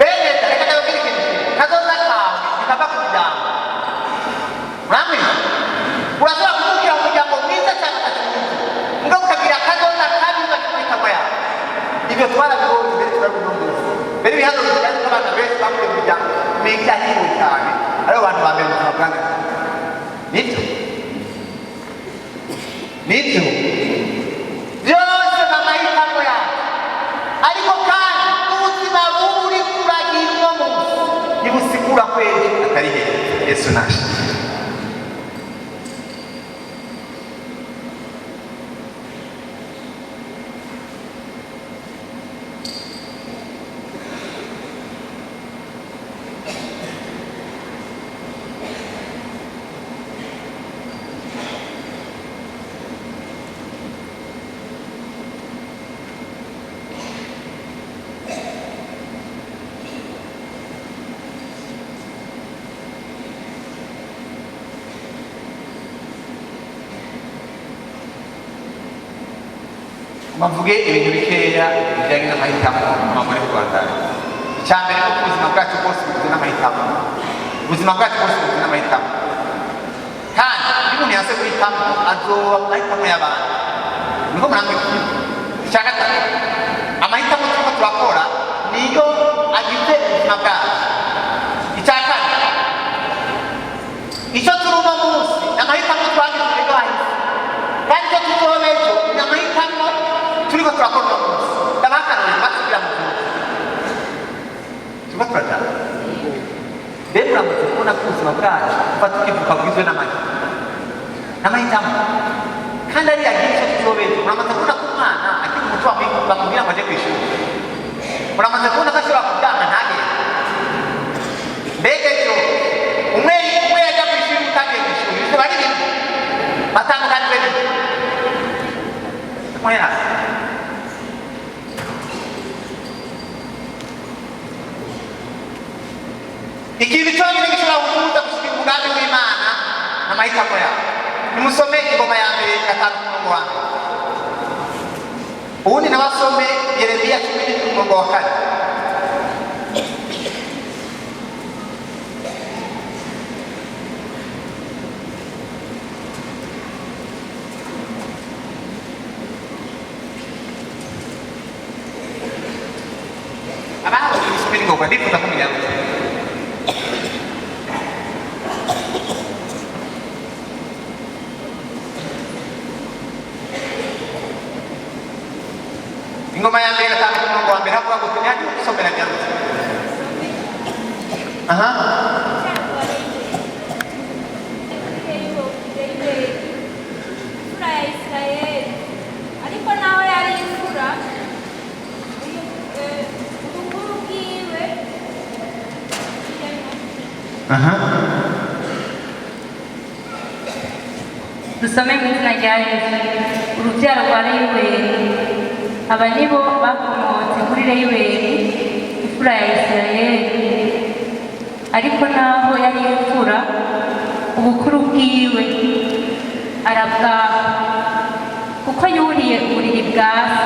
S2: Bene, reka ndababwire ikintu kimwe: kazoza kawe ntikava ku muryango. Uramwiza, urashobora kuvukira mu muryango mwiza cyane utakiwuzi, mugabo ukagira akazoza kabi bivanye n'amahitamo yawe. Ibyo twarabibonye mbere, turabibona mbere. Ibiharuro bijyanye n'abana benshi bakuriye mu miryango mwiga hino cyane, aribo bantu ba mbere mu buzima bwanjye. Nibyo, nibyo, byose ni amahitamo yawe. Ariko kandi ubuzima buri kuragira uno munsi ntibusigura ko ejo atari heza. Yesu nashimwe. Bavuge ibintu bikeya bijyanye n'amahitamo amagore mu Rwanda. Icya mbere ni uko ubuzima bwacu bwose bugizwe n'amahitamo. Ubuzima bwacu bwose bugizwe n'amahitamo, kandi iyo umuntu yanse guhitamo, azoba mu mahitamo y'abandi. Niko murangwa. Icya gatatu, amahitamo turiko turakora niyo agize ubuzima bwacu. Icya kane, icyo turi uno munsi ni amahitamo twagize ejo hahise, kandi icyo tuzoba ejo ni amahitamo turiko turakora uno munsi. Ndabaha akarorero basubira mu gihugu turiko turajana. Rero muramaze kubona ko ubuzima bwacu kuva tukivuka bugizwe n'amahitamo, kandi ariyo agira icyo tuzoba ejo. Muramaze kubona ko umwana akiri muto bamubwira ngo aje ku ishuri. Muramaze kubona ko ashobora kuryama ntagende. Mbega ejo umwe umwe yajya ku ishuri, utagiye ku ishuri, ibyo bari bimwe, batandukanijwe bimwe umwe hasi. Ikintu cyonyine gishobora kukubuza gushika umugambi w'Imana ni amahitamo yawe. Nimusome Ingoma ya mbere 5 ku murongo wa mbere, ubundi nabasome Yeremiya 17 ku murongo wa 4. Abahawe ibisome n'ingoma, ndifuza kumenya. Ingoma ya mbere 5 ku murongo wa mbere havuga ngo ntihagire gusomera nyarutse. Aha.
S3: Imfura ya Isirayeli, ariko naho yari imfura, ubukuru bwiwe
S2: Aha.
S4: Dusome mu izina rya Yesu. Urubyaro rwa Reyuweli. Aba nibo bakomotse kuri Reyuweli, imfura ya Isirayeli. Ariko naho yari imfura, ubukuru bwiwe arabwaka, kuko yuriye uburiri bwa se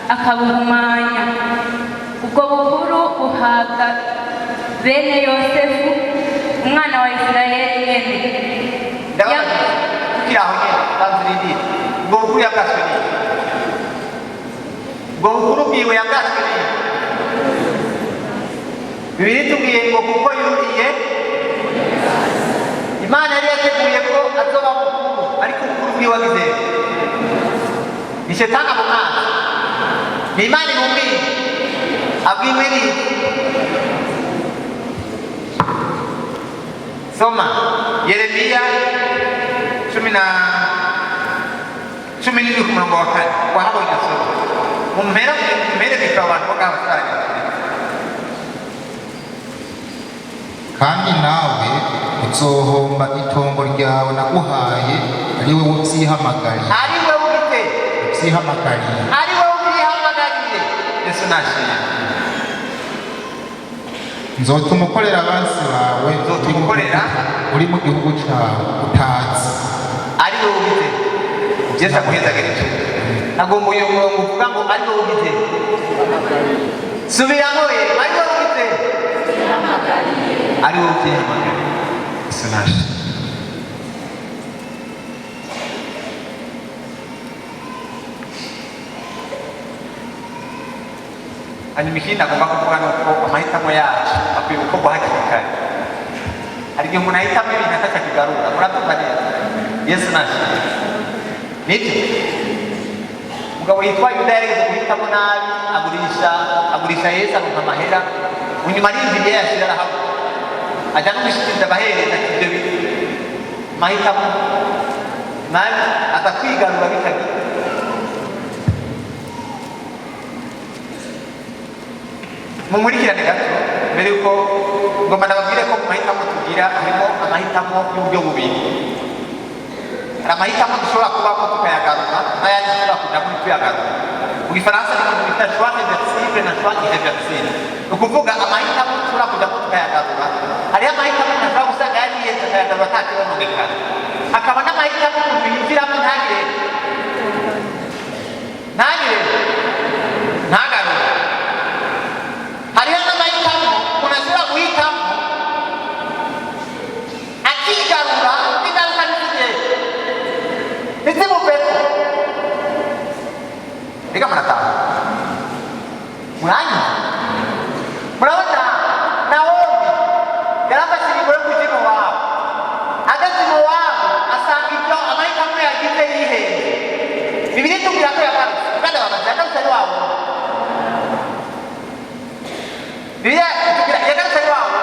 S4: akabuhumanya. Ubwo bukuru buhabwa bene Yosefu, umwana wa Isirayeli nyene.
S2: Ndabona tukiri aho nyene, banza urindire. Ubwo bukuru yabwaswe n'iki? Ubwo bukuru bwiwe yabwaswe n'iki? Bibiri tubwiye ngo kuko yuriye, Imana yari yateguye ko azoba mukuru, ariko ubukuru bwiwe agize ni Shetani amumwanzi, ni Imana imubwiye, abwiwe n'iki? Soma Yeremiya 17 ku murongo wa 4. Wahabonye, soma mumpera mpere mikoro abantu bo ngaho bataragera.
S5: Kandi nawe uzohomba itongo ryawe naguhaye, ari wowe ubyihamagariye.
S2: Ari we ubite.
S5: Ubyihamagariye.
S2: Ari we ubyihamagariye. Yesu nashimye.
S5: Nzotuma ukorera abansi bawe.
S2: Nzotuma ukorera?
S5: Uri mu gihugu cyawe utazi.
S2: Ari we ubite. Yesu aguhezagire icyo nagomba. Uyu murongo uvuga ngo ari wowe ubite. Subiramo ye, ari wowe ubite, ari wowe ubyihamagariye. Yesu nashimye. Hanyuma ikindi agomba kuvuga ni uko amahitamo yacu akwiye gukorwa hakiri kare. Hari igihe umuntu ahitamo ibintu atakakigarura. Murabyumva neza? Yesu nashimwe. Nibyo, umugabo yitwa Yuda yarigeze guhitamo nabi, agurisha Yesu, aronka amahera. Munyuma arinda igihe yashira, arahabura, ajya no gushikiriza abahereza. Ati ibyo bintu mahitamo mabi, aza kwigarura bitagira. Mumurikirane gato mbere yuko ngomba ndababwire ko mu mahitamo tugira harimo amahitamo y'uburyo bubiri. Hari amahitamo dushobora kubamo tukayagarura, n'ayandi dushobora kuja muri tuyagarura. Mu Gifaransa ni ikintu bita choix réversible na choix irréversible. Ni ukuvuga amahitamo dushobora kujamo tukayagarura. Hariho amahitamo umuntu ashobora gusanga yariyenze akayagarura ata kibononekara, hakaba n'amahitamo umuntu yinjiramo ntagire ntagarure. Hariho n'amahitamo umuntu ashobora guhitamo. Muranyumva? Murabona Nawomi yarafashe ingingo yo kuja iwabo. Ageze iwabo asanga ibyo amahitamo yagize yihenze. Bibiliya itubwira ko yagarutse kandi ababaza, yagarutse ari wabo. Bibiliya itubwira yagarutse ari wabo.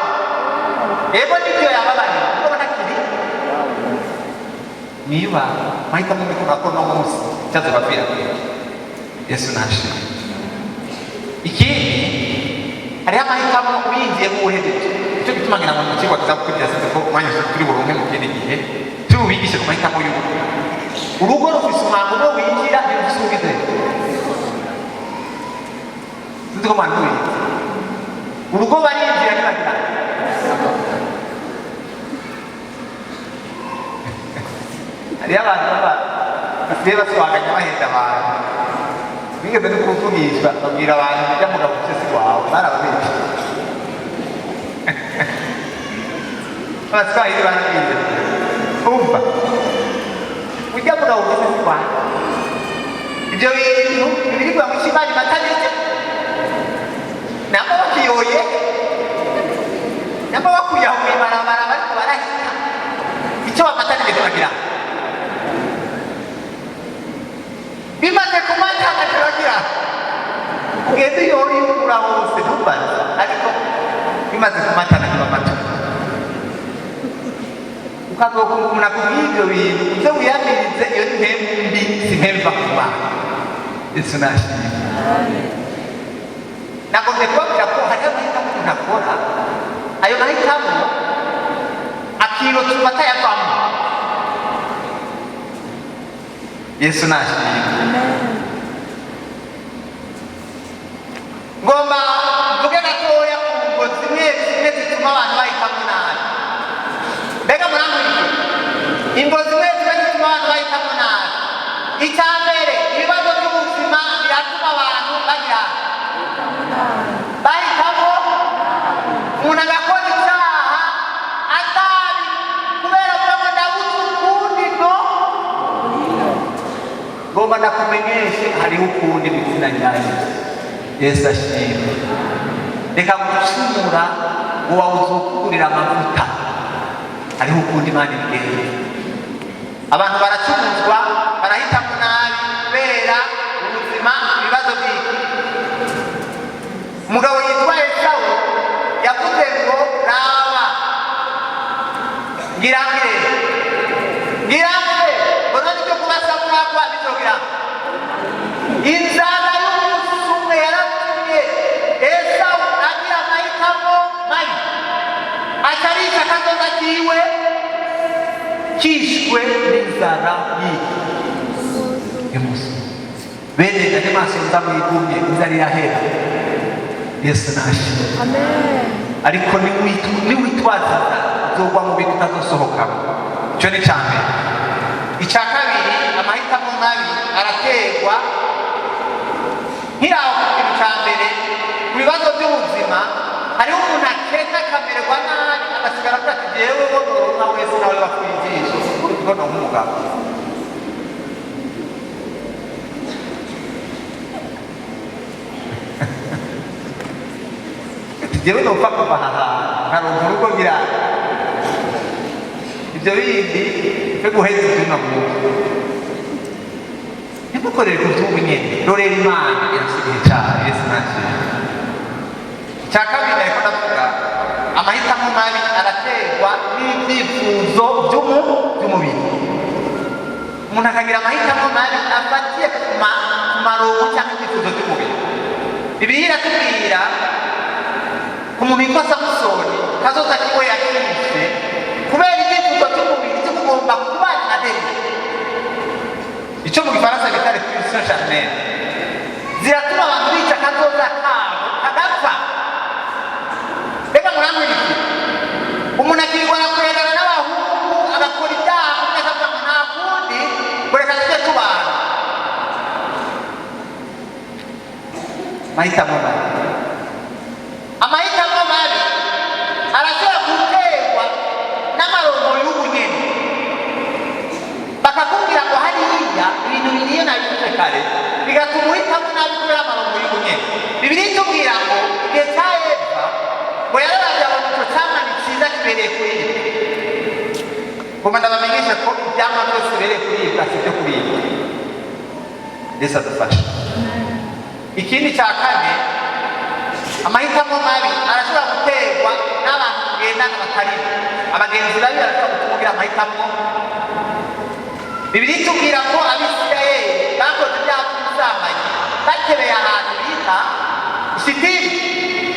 S2: Yego, nibyo, yababariye kuko ntakiri. Niba mahitamo mukora ko no munsi cyazobapfira kwiga, Yesu nashimwe. Ikindi, hariho amahitamo winjiyemo uhejeje. Icyo gituma ngira ngo mu kigo kizagukurikira, sinzi ko umwanya turi buronke mu kindi gihe tubigishe ku mahitamo y'urugo. Urugo rufise umwango umwe winjira, ntirufise uwugize. Sinzi ko mwana ubizi, urugo barinjira ntibagira. Hariho abantu basigaye baswaganya, bahenda abantu. Bigeze no kuvugishwa, babwira abantu bijya mugabo si wawe, barababeshye. Abaswahili barabwiye, umva, ujya mugabo ufise si wawe. Ibyo bintu bibiribwa mu kimari matariki namba bakiyoye, namba bakuye aho mw'ibarabara bariko barahita, icyo bamatanije turagira bimaze kumatana, turagira ugende uyore ura hose ntumbaze, ariko bimaze kumatana kiba amata. Ukazokumva umuntu akubwiye ibyo bintu, uze wiyamirize. Iyo ni mpemu mbi, si mpemu iva ku Mana. Yesu nashimwe. Nagombye kubabwira ko hariho amahitamo umuntu akora, ayo mahitamo akirotuma atayavamo. Yesu nashimwe. Ngomba mvuge gatoya ku ngo zimwe zimwe zituma abantu bahitamo nabi. Mbega murambwira ingo zimwe zimwe zituma abantu bahitamo nabi? Icya mbere, ibibazo by'ubuzima biratuma abantu bagira bahitamo. Umuntu agakora icyaha atabi kubera avuga ngo ndabuze ukundi. No ngomba ndakumenyeshe, hariho ukundi mu izina rya Yesu. Yesu ashimwe. Reka gucumura ngo wawuzokugurira amavuta. Hariho ukundi Imana ibigenza. Abantu baracumuzwa, barahitamo nabi kubera ubuzima, ibibazo by'iki. Umugabo yitwa Esawu yavuze ngo raba, ngirangire ngirange ngo none ibyo kubasamuragwa bizogira. Inzara y'umunsi umwe yaratumye Esawu agira amahitamo mabi, atarisha akazoza kiwe kishwe n'inzara y'umunsi. Bene date, masonza mwigumye, inzara irahera. Yesu nashimwe. Ariko niwitwaza inzara, uzogwa mu bintu utazosohokamo. Icyo ni icya mbere. Icya kabiri, amahitamo mabi araterwa nkiraho ku kintu cya mbere, ku bibazo by'ubuzima. Hariho umuntu akeka akamererwa nabi, agasigara avuga ati jewe bo noronka wese nawe bakwigisha kuko ni nk'umugabo. Ati jewe nopfa kuva aha hantu nkaronka urugo, ngira ibyo bindi byo guheza ibyuma mu mutwe. Ntimukorere ku by'ubu nyene, rorera Imana irafite igihe cyayo. Yesu ntakiri. Icya kabiri, ariko ndavuga amahitamo mabi araterwa n'ibyifuzo by'umubiri. Umuntu akagira amahitamo mabi afatiye ku marongo cyangwa ibyifuzo by'umubiri. Bibiliya iratubwira ku muntu witwa Samusoni, kazoza kiwe yakishe kubera ibyifuzo by'umubiri cyo kugomba kubana na Delila, icyo mu Gifaransa bita les pulsions charnelles. Ziratuma abantu bica akazoza kabo kagapfa. Mbega muramwirikira? Umuntu akirirwa arakwegana n'abahungu, agakora ibyaha, undi akavuga ngo nta kundi, ngo reka tujye tubana. Mahitamo mabi. Amahitamo mabi arashobora guterwa n'amarongo y'ubu nyene. Bakakubwira ngo hariya ibintu biriyo, nabivuze kare, bigatuma uhitamo nabi kubera amarongo y'ubu nyene. Bibiliya itubwira Ngoma ndabamenyesha ko ivyamwa byose bibereye kuribwa si ibyo kuribwa. Yesu adufashe. Ikindi cya kane, amahitamo mabi arashobora guterwa n'abantu tugendana batari abagenzi babi. Barashobora gutuma amahitamo. Bibiliya itubwira ko Abisirayeli bakoze ibyaha by'ubusambanyi batereye ahantu bita Shitimu,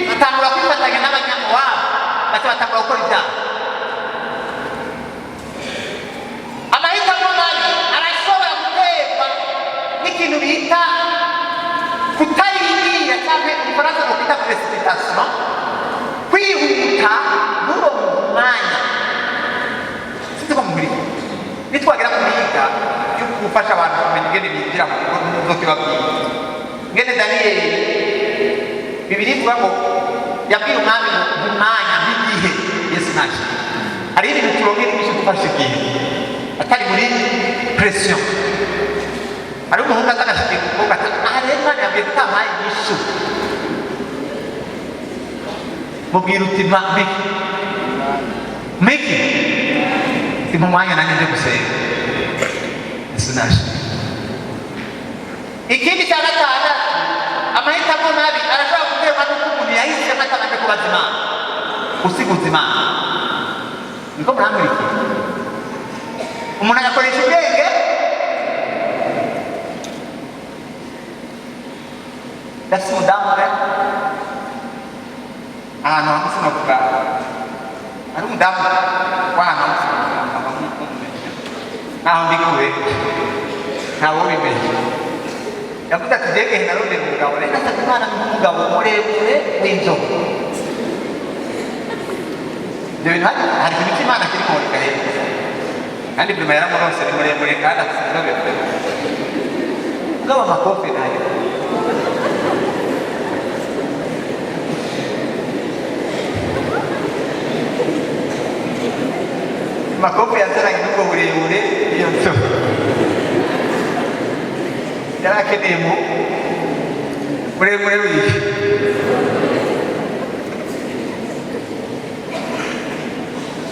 S2: batangura kwifatanya n'Abanyamowabu, baca batangura gukora ibyaha. Amahitamo mabi arashobora guterwa n'ikintu bita kutarindira, cyangwa mu Gifaransa ngo kwita précipitation, kwihuta nturonke umwanya. Sinzi ko mumurika. Nitwagera ku mihiga yo gufasha abantu kumenya ingene binjira mu nzokibabwira ingene Daniyeli, Bibiliya ivuga ngo yabwiye umwami ngo mu mwanya nk'igihe. Yesu naje, hariho ibintu turonkera inyinshi gufasha igihe, atari muri pression. Hariho umuhungu aza agashikira umukobwa ati: "Aha rero Imana yabwiye ko utampaye inyishu." Mubwira uti: "Ma miki miki, si mu mwanya nanjye nje gusenga." Yesu naje. Ikindi cya gatandatu, amahitamo mabi arashobora guterwa n'uko umuntu yahisemo atabanje kubaza Imana, gusiguza Imana. Niko murankurikira? Umuntu agakoresha ubwenge. Ndafise umudamu umwe ahantu hamwe, sinavuga, hari umudamu w'ahantu hamwe, sinavuga, naho ndi kure ntawe ubimenye. Yavuze ati: "Jege narondera umugabo, rero nasabye Imana nk'umugabo muremure w'inzobe." Ibyo bintu hari ikintu cy'Imana kiri kuboneka rero, kandi prima yaramuronse, ni muremure kandi afite inzobe pe. Mugabo amakofe nayo. Makofe yazananye n'ubwo burebure, iyo nzobe yari akeneye mu muremure wiwe.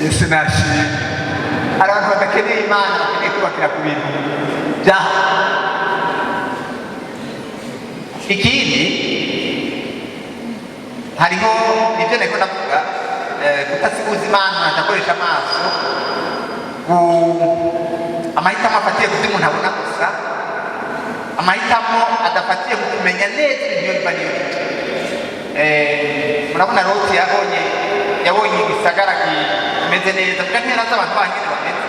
S2: Yesu nashimwe. Hari abantu badakeneye Imana, bakeneye kubakira ku bintu bya. Ikindi, hariho ibyo nariko ndavuga, kutasiguza Imana, adakoresha amaso, amahitamo afatiye ku byo umuntu abona gusa, amahitamo adafatiye ku kumenya neza ibintu iyo biva n'iyo bijya. Murabona Loti yabonye igisagara kimeze neza, kuko ntiyari azi abantu bangene bameze.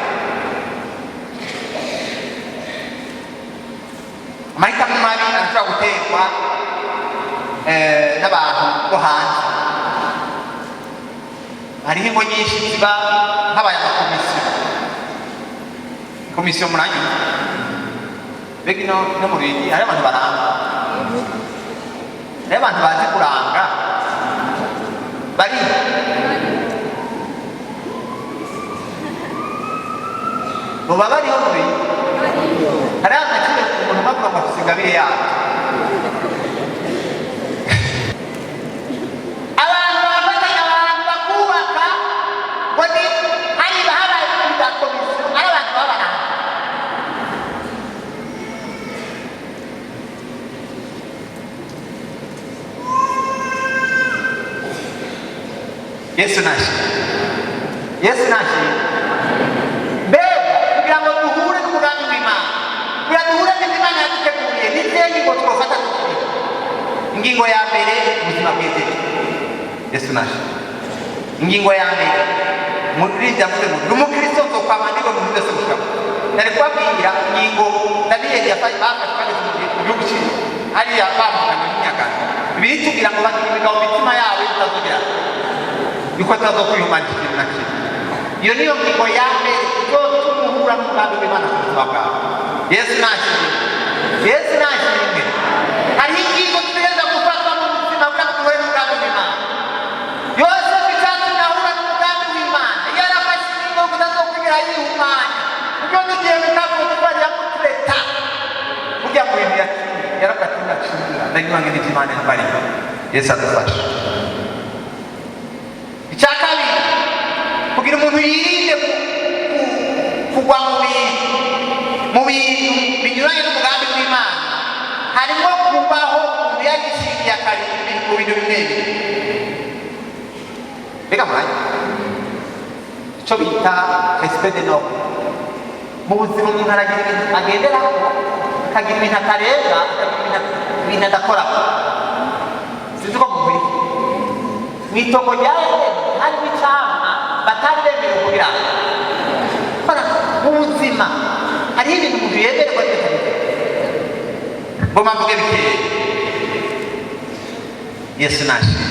S2: Amahitamo mabi arashobora guterwa n'abantu bo hanze. Hariho ingo nyinshi ziba habaye amakomisiyo. Komisiyo muranyumva? Mbega ino no mu bindi hariho abantu baranga, hariho abantu bazi kuranga bari boba bariho mu bindi. Hariho agaciro umuntu bavuga ngo afise ingabire yabo. Abantu bagafatanya, abantu bakubaka ngo ni hari habaye ibintu bya komisiyo, ari abantu baba baranga. Yesu nashimwe, Yesu nashimwe. Mbega kugira ngo duhure n'umugambi w'Imana, kugira duhure n'ibyo Imana yaduteguriye, n'izihe ngingo twofata tukiri? Ingingo ya mbere, ubuzima bw'iteka. Yesu nashimwe. Ingingo ya mbere muri yavuze ngo ndi umukristo, nzokwama ndiwe mu byose gushika. Nari kubabwira ingingo Daniyeli bafashe bageze mu gihugu cyiwe hariya, bamukanye n'imyagano. Bibiliya itubwira ngo bagira imigabo mu mitima yabo itazogera yuko atazokwiyumana ikintu na kimwe. Iyo niyo ngingo ya mbere izotuma uhura n'umugambi w'Imana ku buzima bwawe. Yesu nashimwe, Yesu nashimwe. Hariho ingingo dutegereza gufata mu buzima kugira ngo duhure n'umugambi w'Imana. Yosefu, icyatumye ahura n'umugambi w'Imana, yarafashe ingingo yo kutazokwigera yihumanya, kuko tugiye bikavuga yamutureta burya mu bintu yaciye, yaravuga ati: "Ndacunga, ndanywa ngene Imana yambariye." Yesu adufashe. Icya kabiri, kugira umuntu yirinde
S6: Kugwa mu bintu binyuranye n'umugambi w'Imana harimo kubaho umuntu yagishingiye akarimbi mu bintu bimwe bimwe. Mbega muranya icyo bita respect de norme mu buzima? Umuntu aragira ibintu agenderaho, akagira ibintu atareba, akagira ibintu adakoraho. Sinzi ko mukuriye. Mu itongo rya Edeni harimo icamwa batari bemerewe kugira bara. Mu buzima hariho ibintu umuntu yemererwa n'ibyo. Ngoma mvuge bikeya. Yesu nashimwe.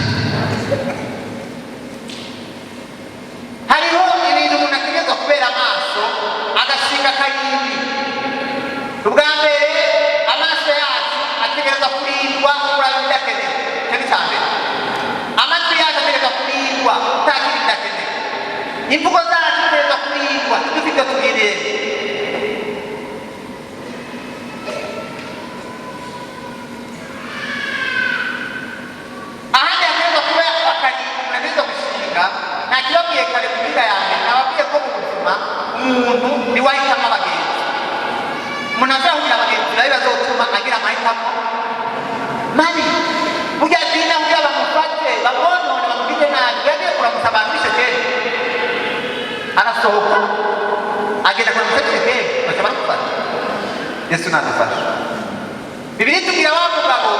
S6: Hariho ibintu umuntu ategerezwa kubera amaso, agashinga akarimbi. Ubwa mbere, amaso yacu ategerezwa kurindwa kuraba ibidakenewe. Icyo ni icya mbere. Amatwi yacu ategerezwa kurindwa kutakira ibidakenewe. Imvugo zacu zitegerezwa kurindwa dufite tubwiriye. Ahandi hategerezwa kuba akarimbi umuntu ategerezwa gushinga, nta kibabwiye kare ku mpinga ya mbere, nababwiye ko mu buzima umuntu niwe ahitamo abagenzi. Umuntu ashobora kugira abagenzi babi bazotuma agira amahitamo mabi. Burya Dina kugira bamufate, bamwonone, bamugire nabi, yagiye kuramutsa abantu b'i Shekemu, arasohoka agenda kuramutsa b'i Shekemu, baca baramufata. Yesu nadufasha. Bibiri tubwira wa mugabo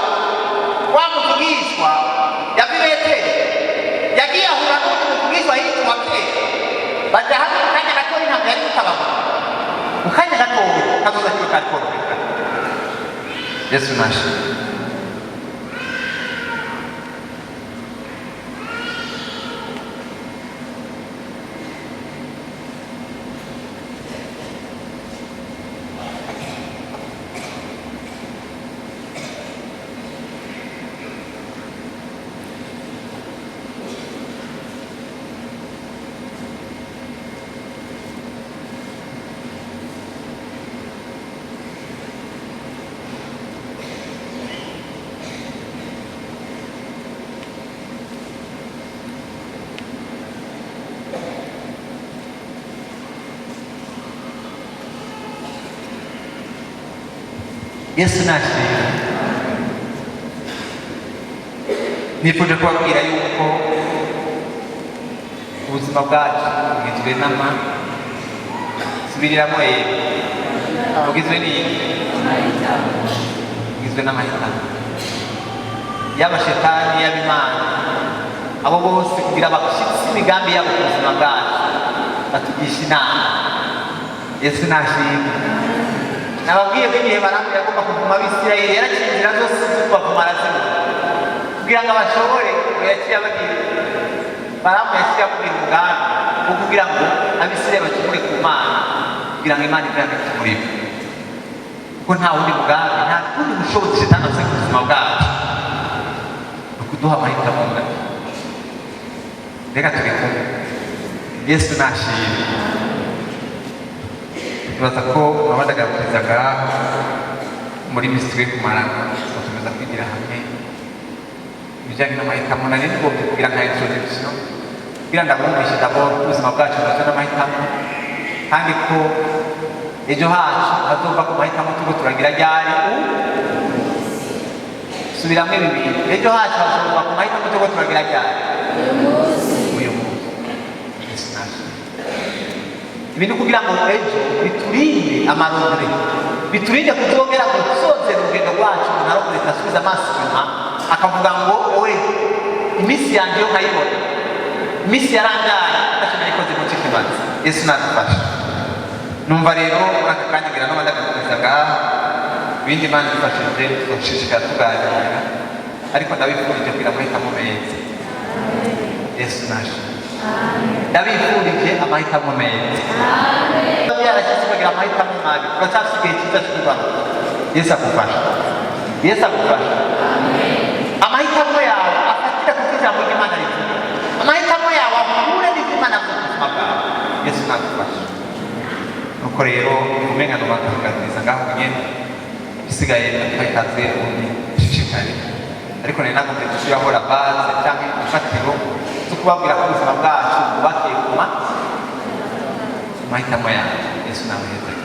S6: wa muvugishwa yava i Beteli, yagiye ahura n'undi muvugishwa yitwa ke, baja hamwe mu kanya gatoya. Ntabwo yari gutabagwa mu kanya gatoya, kazoza kiwe kari kororeka. Yesu nashimwe. Yesu nashimwe. Nifuje kubabwira yuko ubuzima bwacu bugizwe n'ama subiriramo rero, bugizwe n'iki? Bugizwe n'amahitamo. Yaba Shetani, yaba Imana, abo bose kugira bashyitse imigambi yabo ku buzima bwacu batugisha inama. Yesu nashimwe. Nababwiye ko igihe Baramu yagomba kuvuma Abisirayeli, yaraciye inzira zose zo kubavuma, arazibura kugira ngo abashobore. Ngo yaciye ababwira, Baramu yaciye ababwira umugambi wo kugira ngo Abisirayeli bacumure ku Mana, kugira ngo Imana ive hagati muri bo, kuko nta wundi mugambi, nta wundi bushobozi Shetani afite ku buzima bwacu, ni ukuduha amahitamo mabi. Reka turi kumwe. Yesu nashimwe. Nibaza ko abadagarukirizaga muri misi tugiye kumarana, tugakomeza kwigira hamwe ibijyanye n'amahitamo. Nari nigombye kugira nka introduction kugira ndabumvishe d'abord ko ubuzima bwacu bugizwe n'amahitamo, kandi ko ejo hacu hazova ku mahitamo turiko turagira. Ryari? Subiramo ibi bintu: ejo hacu hazova ku mahitamo turiko turagira. Ryari? Uyu munsi. Yesu nashimwe. Ibi ni kugira ngo ejo biturinde amarondere, biturinde kuzongera gusozera urugendo rwacu umuntu arongera asubiza amaso inyuma akavuga ngo: "Owe, iminsi yanjye yo nkayibona, iminsi yarangaye, atacyo nayikoze mu kimaze." Yesu nadufasha. Numva rero muri aka kanya ngira n'abandi agakomeza ibindi. Imana idufashije tuzoshishikara tuganira, ariko ndabifurije kugira amahitamo meza. Yesu nashimwe. Ndabifurije amahitamo meza. Byarashyitse ukagira amahitamo mabi, uracyafite igihe cyiza cyo kugaruka. Yesu agufasha, Yesu agufasha. Amahitamo yawe afatira ku ijambo ry'Imana rivuga, amahitamo yawe ahure n'ibyo Imana avuga ku buzima bwawe. Yesu nagufasha. Nuko rero umenga nubanza ngaho nyene, bisigaye twahitaze ubundi shishikare, ariko nari nagombye gushyiraho la base cyangwa ifatiro zo kubabwira ko ubuzima bwacu bwubakiye ku mahitamo yacu. Yesu.
S2: Yesu nawe.